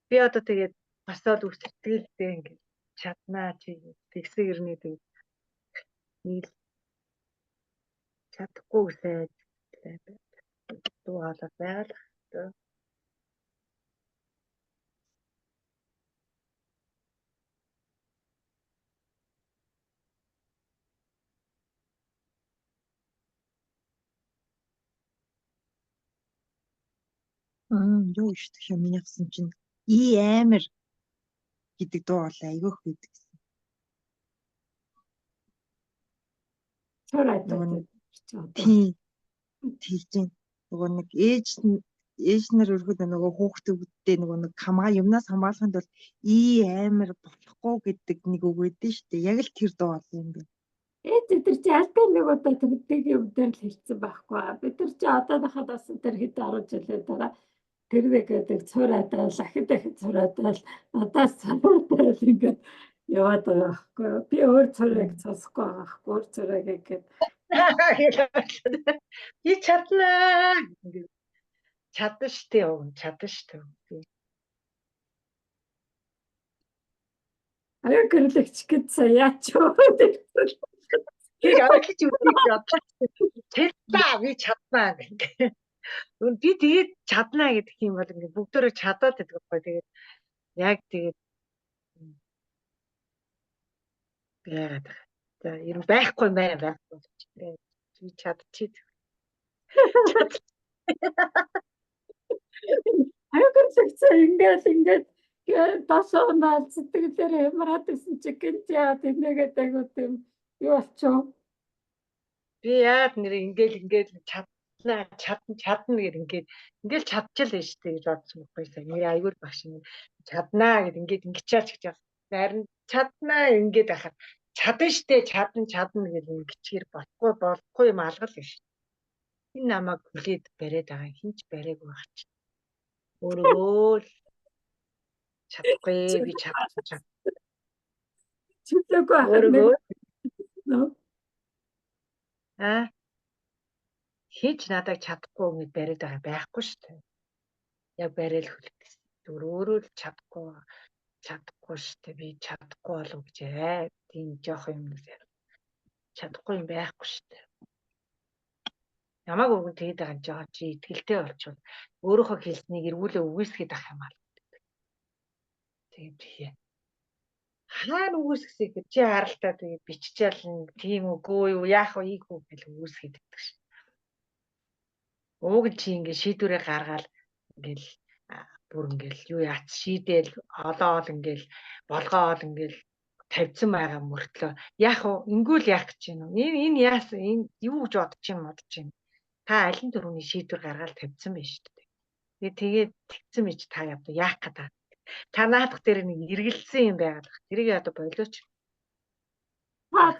[SPEAKER 3] би одоо тэгээд бас л үсэрдэг л дээ ингээд чаднаа чи тэгсэг ирнэ тэгээд нэг чадахгүй гэсэн дуу хоолой байгаа л хэрэгтэй.
[SPEAKER 1] Юу шүү дээ миний авсан чинь И амир гэдэг дуу хоолой айгүйх байдаг гэсэн. Тийм. Тэгж нөгөө нэг ээж ээж нар өргөд нөгөө хүүхдүүдтэй нөгөө нэг хамгаа юмнаас хамгаалахын тулд и амир болохгүй гэдэг нэг үг өгдөн шүү дээ. Яг л тэр дуу хоолой юм байна.
[SPEAKER 2] Ээж тэр чи альтай нэг удаа тэр юм дээр л хэлсэн байхгүй. Бид нар чи одоохоо бас тэр хэд 10 жилийн дараа тэр нэг гэдэг цуураадал ахид ахид цуураадал надаас цуураадал ингээд яваад байгаа байхгүй. Би өөр цуурыг сонсохгүй байгаа байхгүй. Өөр цуурыг ингээд
[SPEAKER 3] би чаднаа. Чадна штэ уг чадна штэ.
[SPEAKER 2] Аяа гэрлэгч гэж яач юу.
[SPEAKER 3] Би ойлгож үзье бодлоо. Чадлаа би чаднаа гэх. Би тэгээд чаднаа гэдэг юм бол ингээд бүгдөө чадаад байдаг байхгүй. Тэгээд яг тэгээд яагаад байгаа. За ер нь байхгүй юм байна байхгүй. Би чадчих.
[SPEAKER 2] Аяа гэрлэгч ингээд ингээд дошоо сэтгэлээр хямраад исэн чи гинт яагаад инээгээд айгуу тийм юу болчихов.
[SPEAKER 3] Би яад нэр ингээл ингээл чадна чадна чадна гэд ингээд ингээл чадчихл байж тээ гэж бодсон байхгүй сая. Нэр аягүй багш юм чаднаа гэд ингээд ингэчээч гэж байна. Харин чаднаа ингээд байхад чадна штэ чадна чадна гэж ингэчээр болохгүй болохгүй юм алгал биш. Энэ намайг хүлээд бариад байгаа хинч бариагүй байх чи. Өөрөөгөө л чадахгүй би чадчих чад.
[SPEAKER 2] Чөлөөгүй
[SPEAKER 3] Өөрөөгөө аа хинч надайг чадахгүй ингэж бариад байгаа байхгүй шүү дээ. Яг бариад хүлээсэн. Зүгээр өөрөө л чадахгүй чадахгүй шүү дээ. Би чадахгүй болов гэж ээ. Тийм жоох юм нэг чадахгүй юм байхгүй шүү дээ. Намайг өргөн тэгээд байгаа юм жоо чи итгэлтэй болчихвол өөрийнхөө хэлснийг эргүүлээ үгүйсгээд ах юм аа. Тэгээд хий. Хаана үгүйсгэсэй гэж чи харалтаа тэгээд биччихэл тийм үгүй юу яах вэ ийх үү гэж үгүйсгээд байдаг шин. Ууг чи ингээ шийдвэрээ гаргаал ингээл бүр ингээл юу яац шийдээл олоол ингээл болгоол ингээл тавьсан байгаа мөртлөө яах вэ ингүүл яах гэж байна уу энэ энэ яасан энэ юу гэж бодож юм бодож юм та аль нь түрүүний шийдвэр гаргаал тавьсан байж шүү дээ. Тэгээ тэгээд тэгсэн мэж та одоо яах гэдэг та наадах дээр нэг эргэлзсэн юм байгаад баг. Тэрийг одоо болооч.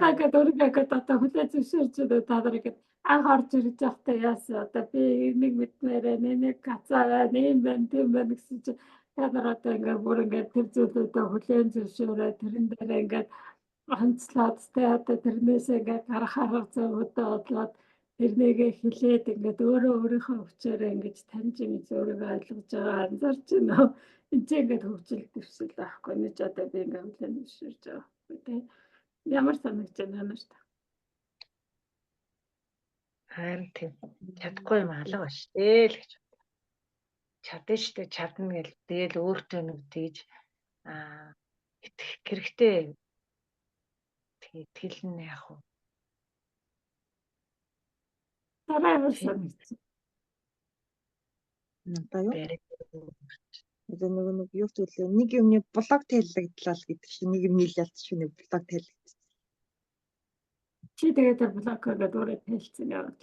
[SPEAKER 2] Та гэдэг өөрийгөө одоо хүлээж зөвшөөрч та нар гэдэг анх орж ирж байхдаа яасан одоо би нэг мэдмээрээ нэг гацаа байна юм байна тийм байна гэсэн чи та нар одоо ингээд бүр ингээд тэр зүйлүүдээ хүлээн зөвшөөрөө тэрэн дээр ингээд онцлоод тэ одоо тэрнээс ингээд гарах арга зүйдээ бодлоод тэрнийгээ хилээд ингээд өөрөө өөрийнхөө хүчээрээ ингэж таньж ингэж өөрийгөө ойлгож байгаа анзаарч байна. Энд чинь ингээд хөгжил дэвшил байхгүй. Нэг ч одоо би ингээд хүлээн зөвшөөрч байгаа байхгүй тий. Ямар санагч байна нарт?
[SPEAKER 3] Харин тийм чадахгүй юм алга ба штэ л гэж. Чадна штэ, чадна гэл тэгэл өөртөө нэг тэгж итгэх хэрэгтэй. Тэг итгэл нь яах вэ?
[SPEAKER 2] Дараа ямар санагч?
[SPEAKER 1] Надаа юу? Одоо нөгөө нэг юу ч үлээ нэг юмны блог тайллагдлаа л гэдэг шиг нэг юм нийлэлт шиг нэг блог тайллагдсан.
[SPEAKER 2] Чи тэгээд тэр блог гэдэг өөрөө тайлцсан яваад.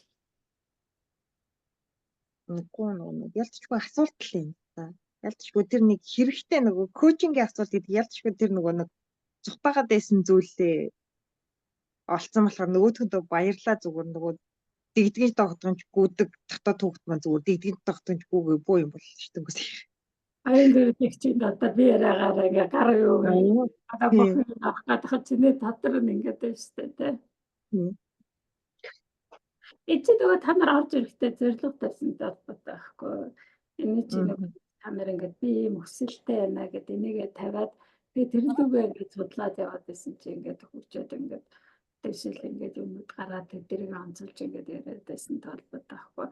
[SPEAKER 1] Үгүй нөгөө нэг ялцчгүй асуулт л юм та. Ялцчгүй тэр нэг хэрэгтэй нөгөө коучингийн асуулт гэдэг ялцчгүй тэр нөгөө нэг зутаагаад байсан зүйлээ олцсон болохоор нөгөөдхөндөө баярлаа зүгээр нөгөө дэгдгийн догдгонч гүдэг дотоод хүүхд маань зүгээр дэгдгийн догдгонч гүгээ бөө юм бол шүү дээ.
[SPEAKER 2] Аян дээр нэг чинь одоо би яриагаараа ингээ гар юу гээ. Одоо бүх юм авах гадах чиний дотор нь ингээд байна шүү дээ тий. Энд чи нөгөө та нар орж ирэхдээ зорилго тавьсантай холбоотой байхгүй. Энэ чи нөгөө та нар ингээд би ийм өсөлттэй байна гэд энийгээ тавиад би тэр лүгээ ингээд судлаад яваад байсан чи ингээд хөгжөөд ингээд дэвшил ингээд юмуд гараад тэднийг онцолж ингээд яриад байсан холбоотой байхгүй.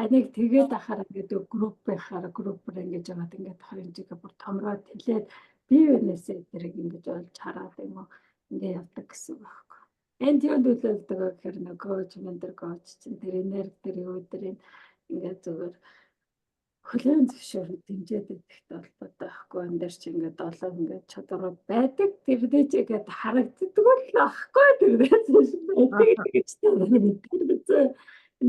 [SPEAKER 2] Анийг тэгээд ахаар ингээд групп байхаар группээр ингээд яваад ингээд ахаар энэ чигээ бүр томроод тэлээд бие биенээсээ тэрийг ингээд олж хараад юм уу ингээд явдаг гэсэн байхгүй. Энд юунд төлөөлдөг вэ гэхээр нөгөө коуч, ментор коуч чинь тэр энерги тэр юу тэр ингээд зүгээр хүлээн зөвшөөрөд дэмжиж байдагтай холбоотой байхгүй. Энэ дээр чи ингээд олон ингээд чадварууд байдаг. Тэрнээ чи ингээд харагддаг л байхгүй. Тэрнээс биш байдаг гэж та нар мэддэг.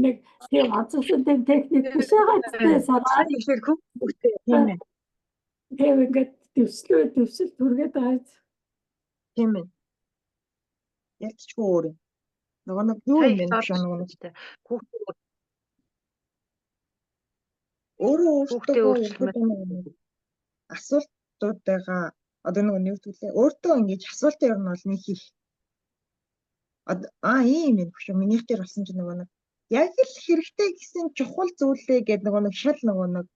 [SPEAKER 2] Нэг тийм онцлог тийм техник биш байгаа ч тийм сараа.
[SPEAKER 3] Тэгэхээр хүүхдээ тийм ээ.
[SPEAKER 2] Тийм ингээд дэвшлээ дэвшил түргээд байгаа.
[SPEAKER 1] Тийм ээ. Ялцчгүй өөр юм. Нөгөө нэг юу юм бэ нөгөө нэг
[SPEAKER 3] хүүхдээ
[SPEAKER 1] өөрөө өөртөө асуултуудаа одоо нөгөө нэг төлөө өөртөө ингэж асуултын ер нь бол нэг их ийм юм биш үү минийх дээр болсон чинь нөгөө нэг яг л хэрэгтэй гэсэн чухал зүйлээ гэдэг нөгөө нэг шал нөгөө нэг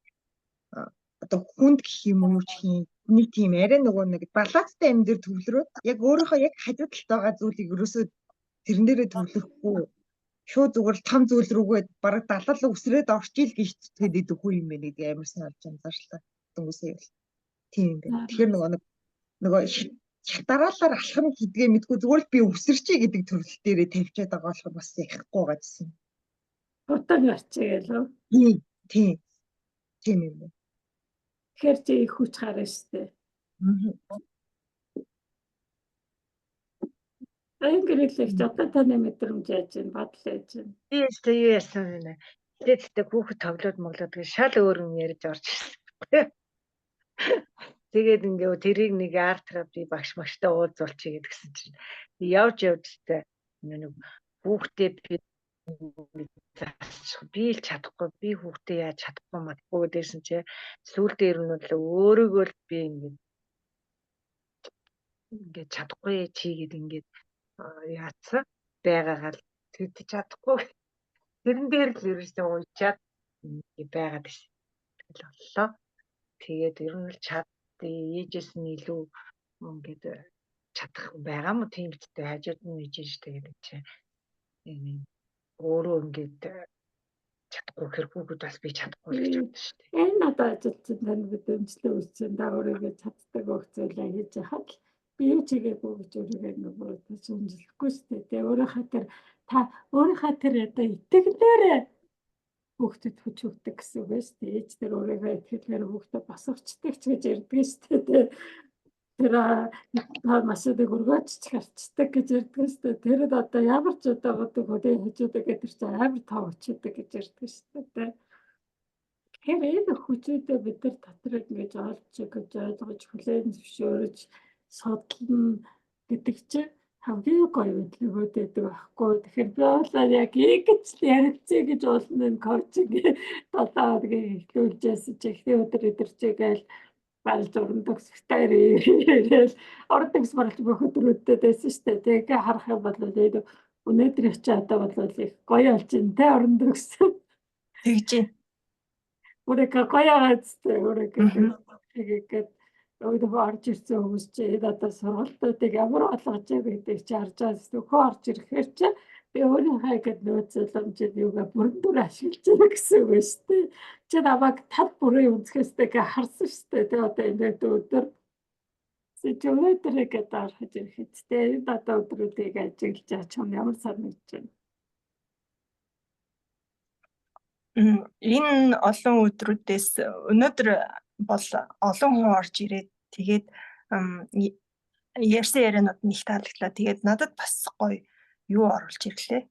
[SPEAKER 1] одоо хүнд гэх юм уу ч юм нэг тийм арай нөгөө нэг баланстай юм дээр төвлөрөөд яг өөрийнхөө яг хажуу талд байгаа зүйлийг ерөөсөө тэрэн дээрээ төвлөрөхгүй шууд зүгээр том зүйл рүүгээ бараг далал үсрээд орчийл гэж зүтгээд идэх үе юм байна гэдэг амар сайн олж анзаарлаа. Дөнгөсөө юм. Тийм юм байна. Тэгэхээр нөгөө шатараалаар алхам гэдгээ мэдгүй зүгээр л би үсэрчээ гэдэг төрөл дээрээ тавьчаад байгаа болохоор бас яахгүй байгаа гэсэн.
[SPEAKER 2] Хурдан гарчээ гэлөө.
[SPEAKER 1] Тийм. Тийм. Тийм юм байна.
[SPEAKER 2] Тэгэхээр чи их хүч гарна шүү дээ. Аян гэрэлэгч одоо таны мэдрэмж яаж байна? Бодол яаж байна?
[SPEAKER 3] Би өөртөө юу яасан бэ? Тэгээд хүүхэд тоглоод моглоод гэж шал өөр юм ярьж орж ирсэн. Тэгээд ингээ тэрийг нэг арт терапи багш магштай уулзуулчих гэдгсэн чинь явж явж тэ нэг хүүхдээ би засчих би л чадахгүй би хүүхдээ яаж чадахгүй мадгүй гэдээсэн чи сүүлдээ ер нь бол өөрийгөө л би ингээд чадахгүй чи гэд ингээд яатсан байгаагаа л тэд чадахгүй тэрэн дээр л ерөөсөө уйчаад байгаад байсан. Тэгэл боллоо. Тэгээд ер нь л чад ээжээс нь илүү ингээд чадах байгаа мó тийм үстэй хажууд нь ээж штэ гэдэг чинь өөрөө ингээд чадахгүй хэр хүүхэд бас би чадахгүй л гэж бодсон шүү дээ.
[SPEAKER 2] Энэ надад ажилчин тань бид өмчлөө үүссэн да өөрийгөө чаддаг өгцөөлөө хийж яхад л би юу ч хийгээгүй гэж өөрийгөө ингээд буруутгаж өмжлөхгүй шүү дээ. Тэгээ өөрийнхөө тэр та өөрийнхөө тэр одоо итгэлээрээ хүүхдэд хүч өгдөг гэсэн үг шүү дээ. Ээж тэр өөрийгөө итгэлээр хүүхдэд босгочдөг ч гэж ярьдаг шүү дээ. Тэр та машиныг өргөөч ч гарчдаг гэж ярьдаг шүү дээ. Тэр нь одоо ямар ч удаа годог хөдөө хажуудаа гэдэг чинь амар тоо өчөдөг гэж ярьдаг шүү дээ. Тэгэхээр энэ хүчүүдээ бид нар дотор ингэж олж гэж ойлгож хүлээн зөвшөөрөж судлана гэдэг чинь хамгийн гоё мэдлэгүүд байдаг байхгүй. Тэгэхээр би бол яг ингэж л ярилцъя гэж уулна энэ коучинг 7 хоногийг эхлүүлжсэн чи эхний өдөр өдөрчээгээл барьж уран төгсгтээр ирээл уран төгс барьж бүх өдрүүдэд байсан шүү дээ. Тэгээ харах юм бол энэ өнөөдрийн чи одоо бол их гоё болж байна те уран төгс.
[SPEAKER 4] Тэгж байна.
[SPEAKER 2] Үрэг гоё байгаа зү үрэг тэгээд Нөгөө орж ирсэн хүмүүс чи энэ одоо сургалтуудыг ямар болгож байгаа гэдгийг чи харж байгаа шүү. Хөө орж ирэхээр чи би өөрийнхөө ингээд нөөц боломжийг юугаа бүрэн дүр ашиглаж байгаа гэсэн үг шүү дээ. Чи намайг тал бүрийн өнцгөөстэй гэ харсан шүү дээ. Тэгээ одоо энэ өдөр чи өнөөдөр ингээд орхиж ирэхэд тэ энэ одоо өдрүүдийг ажиглаж байгаа чам ямар санагдаж байна?
[SPEAKER 4] Энэ олон өдрүүдээс өнөөдөр бол олон хүн орж ирээд тэгээд ярьсан ярианууд нь их таалагдлаа. Тэгээд надад бас гоё юу оруулж ирлээ.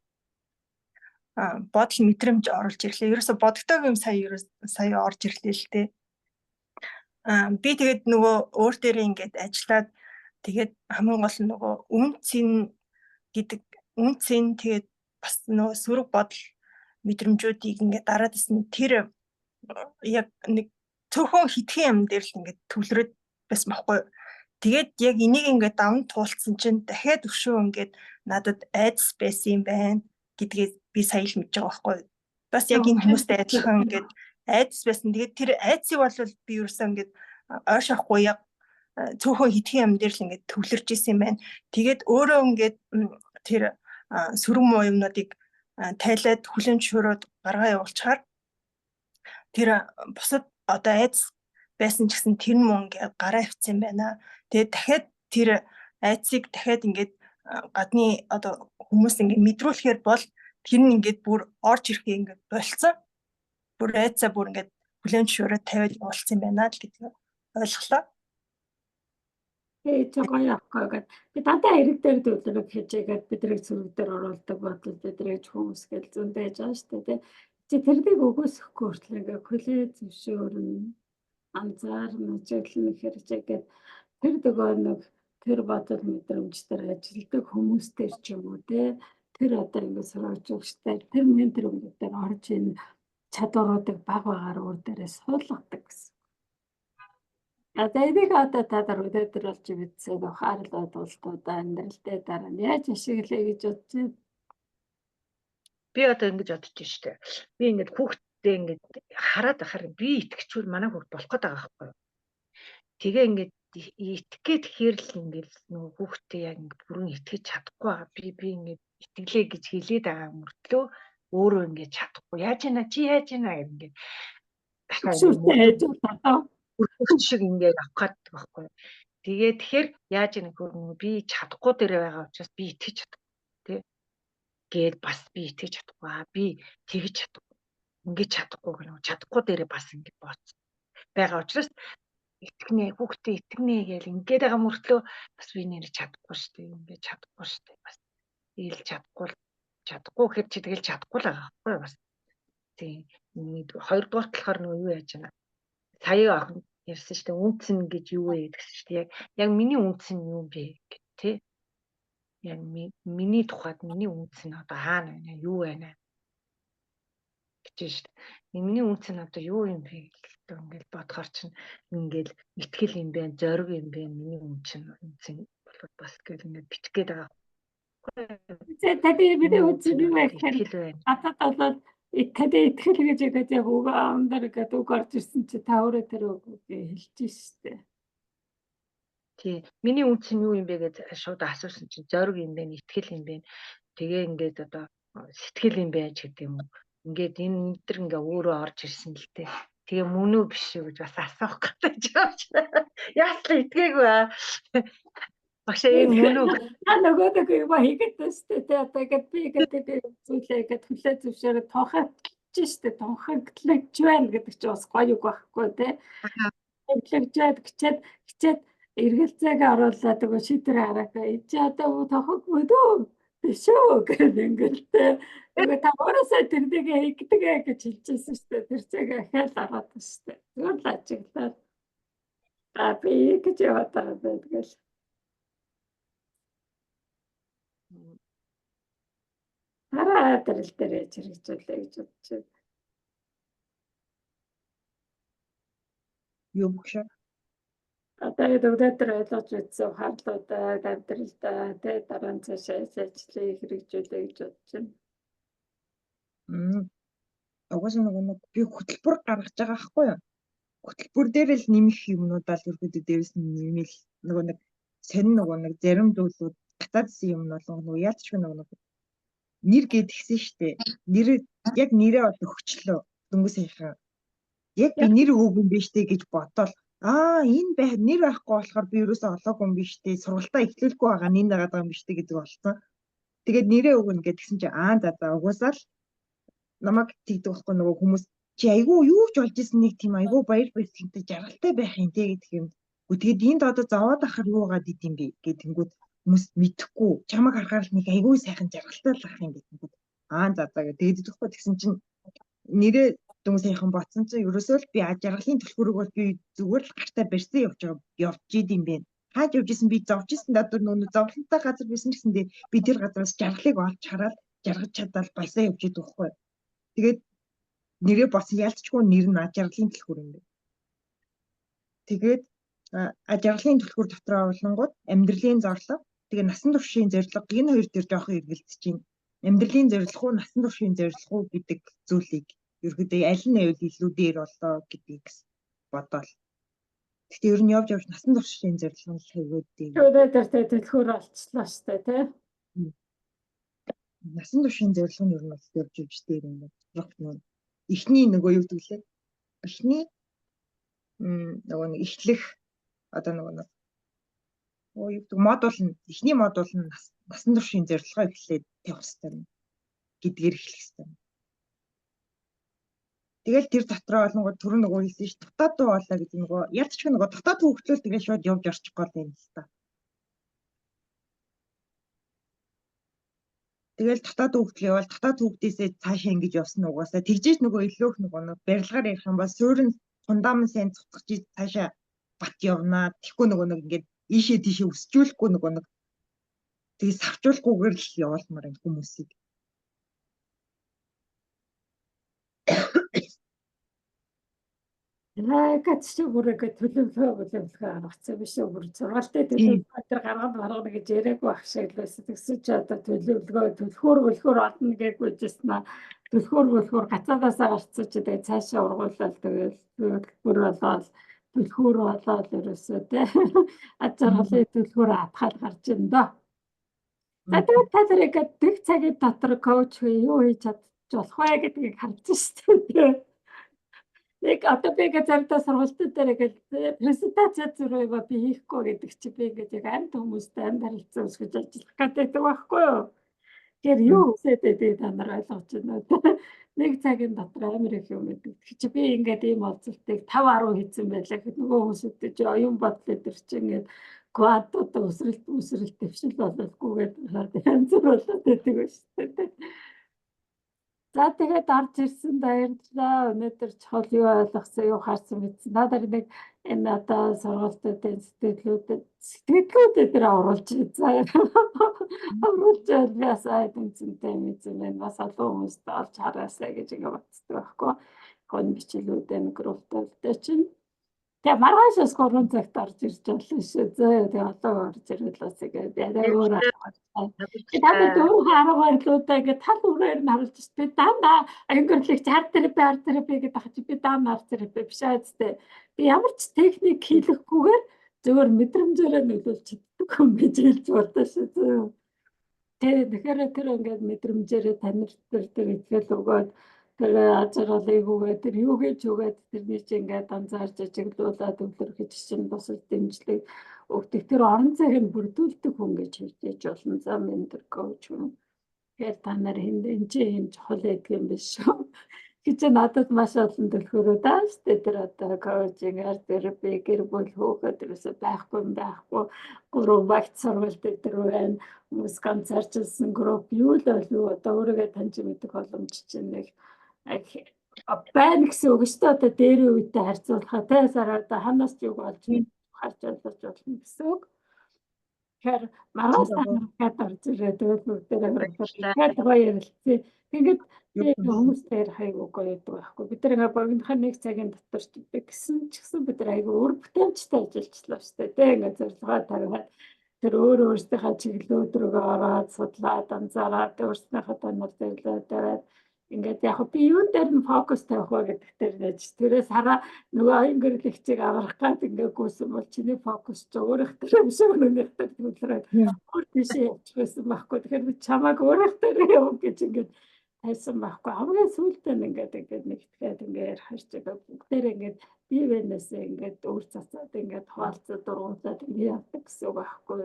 [SPEAKER 4] Бодол мэдрэмж оруулж ирлээ. Ерөөсө бодогдоогүй юм сая ерөөс сая орж ирлээ л дээ. Би тэгээд нөгөө өөр дээрээ ингээд ажиллаад тэгээд хамгийн гол нь нөгөө үнцэн гэдэг үнцэн тэгээд бас нөгөө сөрөг бодол мэдрэмжүүдийг ингээд дараад исэн тэр яг нэг цөөхөн хитгэн юм дээр л ингээд төвлөрөөд байсан байхгүй. Тэгээд яг энийг ингээд даван туулсан чинь дахиад өшөө ингээд надад айдас байсан юм байна гэдгээ би сая л мэдж байгаа байхгүй. Бас яг энэ хүмүүстэй адилхан ингээд айдас байсан. Тэгээд тэр айдсыг бол би ерөөсөө ингээд ойшоохгүй яг цөөхөн хитгэн юм дээр л ингээд төвлөрч исэн юм байна. Тэгээд өөрөө ингээд тэр сөрөг муу юмнуудыг тайлаад хүлэн зөвшөөрөөд гаргаа явуулчихаар тэр бусад одоо айдас байсан ч гэсэн тэр нь мөн ингээд гараа авцсан юм байна. Тэгээд дахиад тэр айдсыг дахиад ингээд гадны одоо хүмүүс ингээд мэдрүүлэхээр бол тэр нь ингээд бүр орж ирэхээ ингээд болцсон. Бүр айдсаа бүр ингээд хүлэн зөвшөөрөөд тавиад явуулсан юм байна л гэдгийг ойлголоо.
[SPEAKER 2] Чи гоё ахгүй гэд. Би дандаа хэрэг дээр төлрөг хичээгээд бидний зүрэг дээр оруулдаг бодол бидний хүмүүс гэл зөндөө яж байгаа шүү дээ. Чи тэрнийг өгөөсөхгүй хүртэл ингээ хүлээ зөвшөөрнө. Анзаарна, ажиглана гэхээр тэр нөгөө нэг тэр бодол мэдрэмж дээр ажилладаг хүмүүс дээр ч юм уу те тэр одоо ингээ сурвалжлагчтай тэр ментор хүмүүс дээр орж энэ чадваруудыг баг багаар өөр дээрээ суулгадаг гэсэн. Одоо энийг одоо та нар өнөөдөр болж мэдсэн ухаарлаа болтуудаа амьдрал дээр дараа нь яаж ашиглая гэж бодож байна?
[SPEAKER 3] Би одоо ингэж бодож штэ. Би ингэж хүүхдтэй ингэж хараад байхаар би итгэчүүл манай хүүхд болох гээд байгаа байхгүй юу? Тэгээ ингэж итгэх гээд хэр л ингэж нөгөө хүүхдтэй яг ингэ бүрэн итгэж чадахгүй байгаа. Би ингэж итгэлээ гэж хэлээд байгаа мөртлөө өөрөө ингэж чадахгүй. Яаж ийна чи яаж ийна гэх ингэж
[SPEAKER 2] Зөвшөөртэй яаж болоо?
[SPEAKER 3] Өргөх шиг ингээд авах гээд байхгүй. Тэгээ тэгэхээр яаж ийна гэхээр би чадахгүй дээр байгаа учраас би итгэж чадахгүй тий. Гээд бас би итгэж чадахгүй аа би тэгж чадахгүй. Ингэж чадахгүй гэнэ чадахгүй дээрээ бас ингэж бооц байгаа учраас итгэнэ хүүхдээ итгэнэ гээл ингээд байгаа мөртлөө бас би нэр чадахгүй шүү дээ. Ингээд чадахгүй шүү дээ. Бас ил чадахгүй чадахгүй гэхээр чи тэгэл чадахгүй л байгаа байхгүй юу бас. Тийм. Хоёрдугаар болохоор нөгөө юу яаж байна? Сая охин ярьсан шүү дээ. Үнц нь гэж юу вэ гэдгсэн шүү дээ. Яг миний үнц нь юу бэ гэх тий. Яг миний тухайд миний үнц нь одоо хаана байна? Юу байна? гэж шүү дээ. Миний үнц нь одоо юу юм бэ гэх ингээл бодохоор чинь ингээл итгэл юм байна, зориг юм байна. Миний үнц нь үнц нь бол бас гэл ингээд бичих гээд байгаа.
[SPEAKER 2] За таны миний үнц нь юу вэ гэхээр надад бол таны итгэл гэж ингээд яг үг ам дээр ингээд үг орж ирсэн чи та өөрөө тэр үгийг хэлж штэ.
[SPEAKER 3] Тий. Миний үнц нь юу юм бэ гэж шууд асуусан чинь зориг юм байна, итгэл юм байна. Тэгээ ингээд одоо сэтгэл юм байна ч гэдэг юм уу. Ингээд энэ өндөр ингээ өөрөө орж ирсэн л дээ. Тэгээ мөн үү биш үү гэж бас асуух гэдэг юм чи. Яаслаа итгээгүй аа. Багшаа энэ мөн үү?
[SPEAKER 2] Та нөгөө нэг юм хийгээд байна штэ тий одоо ингээд би ингээд би зүйлээ ингээд хүлээ зөвшөөрөө тунхаглаж штэ тунхаглаж байна гэдэг чинь бас гоё үг байхгүй тий. Тунхаглаж байна гэчээд хичээд эргэлзээгээ оруулаад нөгөө шийдвэр гаргах. Энд чи одоо тунхаг мөн үү? Биш үү гэх ингээд тий. Тэгээ та өөрөөсөө тэрнийг хийгдэг ээ гэж хэлжсэн штэ. Тэр чиг ахаал ороод штэ. Зүгээр л ажиглаад. А би гэж яваад байгаа юм байна тэгэл. Дараа амьдрал дээр яаж хэрэгжүүлээ гэж бодож байна.
[SPEAKER 1] Юу багшаа?
[SPEAKER 2] Одоо энэ өнөөдөр ойлгож үзсэн ухаарлуудаа амьдралдаа тэ дараа нь цаашаа ажиллах хэрэгжүүлээ гэж бодож байна.
[SPEAKER 1] Угаасаа нөгөө нэг би хөтөлбөр гаргаж байгаа байхгүй юу? Хөтөлбөр дээр л нэмэх юмнуудаа л ерөөдөө дээрээс нь нэмэл нөгөө нэг сонин нөгөө нэг зарим зүйлүүд гацаадсан юм нь бол нөгөө яалтчгүй нөгөө нэг нэр гэдгсэн штэ. Нэр яг нэрээ бол өгчлөө. Дөнгөж саяхан. Яг би нэр өгөөгүй юм биш үү гэж бодоол аа энэ бай нэр байхгүй болохоор би ерөөсөө олоогүй юм биш үү. Сургалтаа эхлүүлэхгүй байгаа нь энэ дагаад байгаа юм биш үү гэдэг болсон. Тэгээд нэрээ өгнө гэдгсэн чи аа за за угсаал намайг тэгдэг байхгүй нөгөө хүмүүс чи айгүй юу ч болж исэн нэг тийм айгүй баяр баясгалантай жаргалтай байх юм те гэдэг юм. Үгүй тэгээд энд одоо зовоод ахаар юу гаад идэм бэ гэдэнгүүд хүмүүс мэдэхгүй чамайг харахаар л нэг айгүй сайхан жаргалтай л ах юм гэдэнгүүд аа за за гэдэг тэгээд идэхгүй тэгсэн чинь нэрээ дүн сайхан ботсон чинь ерөөсөө л би аж жаргалын түлхүүрийг бол би зүгээр л гартаа барьсан явж байгаа явж идэм бэ. Хааж явж исэн би зовж исэн дадвар нөө зовлонтой газар байсан гэсэндээ би тэр газараас жаргалыг олж хараад жаргаж чадвал баясаа явж идэг байхгүй. Тэгээд нэрээ болсон ялцчгүй нэр нь аж жаргалын түлхүүр юм байна. Тэгээд аж жаргалын түлхүүр дотроо болонгууд амьдралын зорилго тэгээ насан туршийн зорилго энэ хоёр дээр жоохон эргэлдэж байна. Амьдралын зорилго уу насан туршийн зорилго уу гэдэг зүйлийг ерөөдөө аль нь байвал илүү дээр боллоо гэдгийг бодоол. Гэхдээ ер нь явж явж насан туршийн зорилго нь л хайгууд дээр.
[SPEAKER 2] Өнөөдөр тэ түлхүүр олчлоо штэ тий.
[SPEAKER 1] Насан туршийн зорилго нь ер нь бол явж явж дээр юм байна. Нөгөө эхний нөгөө юу гэдэг лээ? Эхний нөгөө нэг эхлэх одоо нөгөө нэг юу гэдэг модуль нь эхний модуль нь насан туршийн зорилгоо эхлээд тавих хэрэгтэй юм гэдгээр эхлэх хэрэгтэй юм. Тэгэл тэр дотроо олонгууд түрүү нөгөө хэлсэн ш дотоод дуу болоо гэдэг нөгөө ялцч нөгөө дотоод хүүхдлэл тэгэл шууд явж орчих гол юм л та. Тэгэл дотоод хүүхдэл явбал дотоод хүүхдээсээ цаашаа ингэж явсан угаасаа тэгжээж нөгөө илүү их нөгөө нэг барилгаар ярих юм бол суурин фундамент сайн цуцгаж цаашаа бат явнаа. Тэгэхгүй нөгөө нэг ингээд ийшээ тийшээ өсчүүлэхгүй нөгөө нэг тэгээ савчуулахгүйгээр л явуулмаар энэ хүмүүсийг.
[SPEAKER 2] Лайкач чи бүр ингэ төлөвлөгөө төлөвлөгөө гаргацсан биш үү? Бүр сургаалтай төлөвлөгөө тэр гаргана гаргана гэж яриаггүй байх шиг л байсан. Тэгсэн чи одоо төлөвлөгөө түлхүүр бөлхүүр олно гээгүйжсэн аа. Түлхүүр бөлхүүр гацаадаасаа гарцсан чи тэгээ цаашаа ургуулаад тэгэл төлбөр болоод түлхүүр болоод ерөөсөө тэ аж аргалын түлхүүр атгаал гарч ин доо. За тэгээд та нар ингээд дэг цагийн дотор коуч юу хийж чадчих болох вэ гэдгийг харж шүү дээ. Нэг одоо би ингээд заримдаа сургалтын дээр ингээд презентац зүрх юм би хийхгүй гэдэг чи би ингээд яг амьд хүмүүстэй амьд харилцаа үүсгэж ажиллах гэдэг байхгүй юу? Тэгэхээр юу хүсээд байдгийг та нар ойлгож байна уу? Нэг цагийн дотор амар их юм гэдэг. Чи би ингээд ийм олзолтыг 5 10 хийсэн байлаа гэхэд нөгөө хүмүүсүүд чи оюун бодол өдр чи ингээд квадууд өсрэлт өсрэлт дэвшил боловгүйгээд янз бүр болоод байдаг ба шүү дээ. За тэгээд орж ирсэн баярлалаа. Өнөөдөр чухал юу ойлгосон, юу харсан мэдсэн. Надад нэг энэ одоо сургалтуудын сэтгэлдлүүдээ тэр оруулж за оруулж би бас айдэмцэнтэй мэдсэн байна. Бас олон хүмүүст олж хараасаа гэж ингэ боддог байхгүй. Гон бичлүүдээ групптэй чинь. Тэгээ маргааш бас 3 цагт орж ирж болно шүү. Зөө тэгээ олон орж ирвэл бас ингэ яриа өөр Та нар дөрвөн арга барилуудаа ингэ тал үрээр нь харуулж шүү. Би дандаа өнгөрлөгч арт терапи арт терапи гэдэг ах чи би дандаа арт терапи биш аа зү. Би ямар ч техник хийлгэхгүйгээр зөвөр мэдрэмжээрээ нөлөөлж чаддаг хүн гэж хэлж болно шүү. Зөө. Тэгээ тэгэхээр тэр ингээд мэдрэмжээрээ танир тэр итгэл өгөөд тэр аз жаргалыг өгөөд тэр юу гэж өгөөд тэрний чи ингээд анзаарч ажиглуулад төвлөрөх чинь бусад дэмжлэг өгдөг. Тэр орон зайг нь бүрдүүлдэг хүн гэж хэлж болно. За ментор коуч хүн. Тэгэхээр та нар энэ чи юм чухал байдаг юм биш шүү. Гэж надад маш олон төлхөрүүд аа шүү дээ. Тэр одоо коучинг, арт терапи, гэр бүл хөөхөд ерөөсөө байхгүй юм байхгүй. Гурван багт сургалт дээр байна. Хүмүүс ганцаарчилсан групп юу л бол юу одоо өөрийгөө таньж мэдэх боломж чинь нэг байна гэсэн үг шүү дээ. Одоо дээрийн үедээ харьцуулахаа те сараа одоо ханаас ч юг олж харж ойлгож болно гэсэн үг. Тэгэхээр маргааш та нар орж ирээд тэгвэл бүгдээрээ тэгэхээр гоё ярилцъя. Ингээд хүмүүстэй ярих айгуу гоё байдаг байхгүй. Бид нар ингээ богинохын нэг цагийн дотор ч гэсэн ч гэсэн бид нар айгуу үр бүтээмжтэй ажиллажлаа шүү дээ. Тэ ингээ зорилгоо тавиад тэр өөр өөрсдийнхээ чиглэлүүд рүүгээ ороод судлаад анзаараад өөрснийхөө танаар зорилгоо тавиад Ингээд яг би юун дээр нь фокус тавих вэ гэдэг дээр нэж тэрээс хараа нөгөө оюун гэрлэгчийг аврах гад ингээд гүйсэн бол чиний фокус ч өөрөх дээр юм шиг өнөөх дээр төвлөрөөд өөр тийшээ явчих байсан байхгүй. Тэгэхээр би чамайг өөрөх дээр яв гэж ингээд тавьсан байхгүй. Хамгийн сүүлдээ нь ингээд ингээд нэгтгэхэд ингээд ярих хэрэг бүгдээр ингээд бие биенээсээ ингээд өөр цацаад ингээд хуваалцаад дургуулаад ингээд явдаг гэсэн үг байхгүй.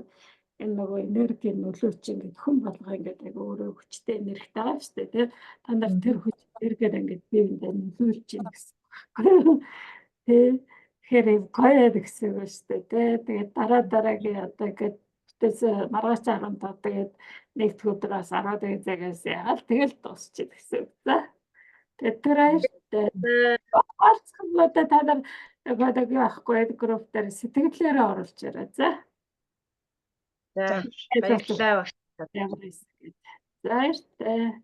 [SPEAKER 2] Энэ нөгөө энергийн нөлөө чи ингээд хүн болго ингээд яг өөрөө хүчтэй энергитэй байгаа шүү дээ, тий. Та нар тэр хүч энергиэр ингээд бие биендээ нөлөөлж байна гэсэн үг байхгүй. Тий. Тэгэхээр юм гоё гэсэн үг шүү дээ, тий. Тэгээд дараа дараагийн одоо ингээд бүтээс маргааш 15, тэгээд нэг дэх өдрөөс 11 цагаас яагаад тэгэл дуусчих гэсэн үг. За. Тэгээд тэр баяртай. Хуваалцахлаа та нар нөгөө нэг юу ахгүй групп дээр сэтгэлээрээ оруулж яриа. За.
[SPEAKER 3] За, баярлалаа багш.
[SPEAKER 2] Ямар эсгээд. За, баяртай.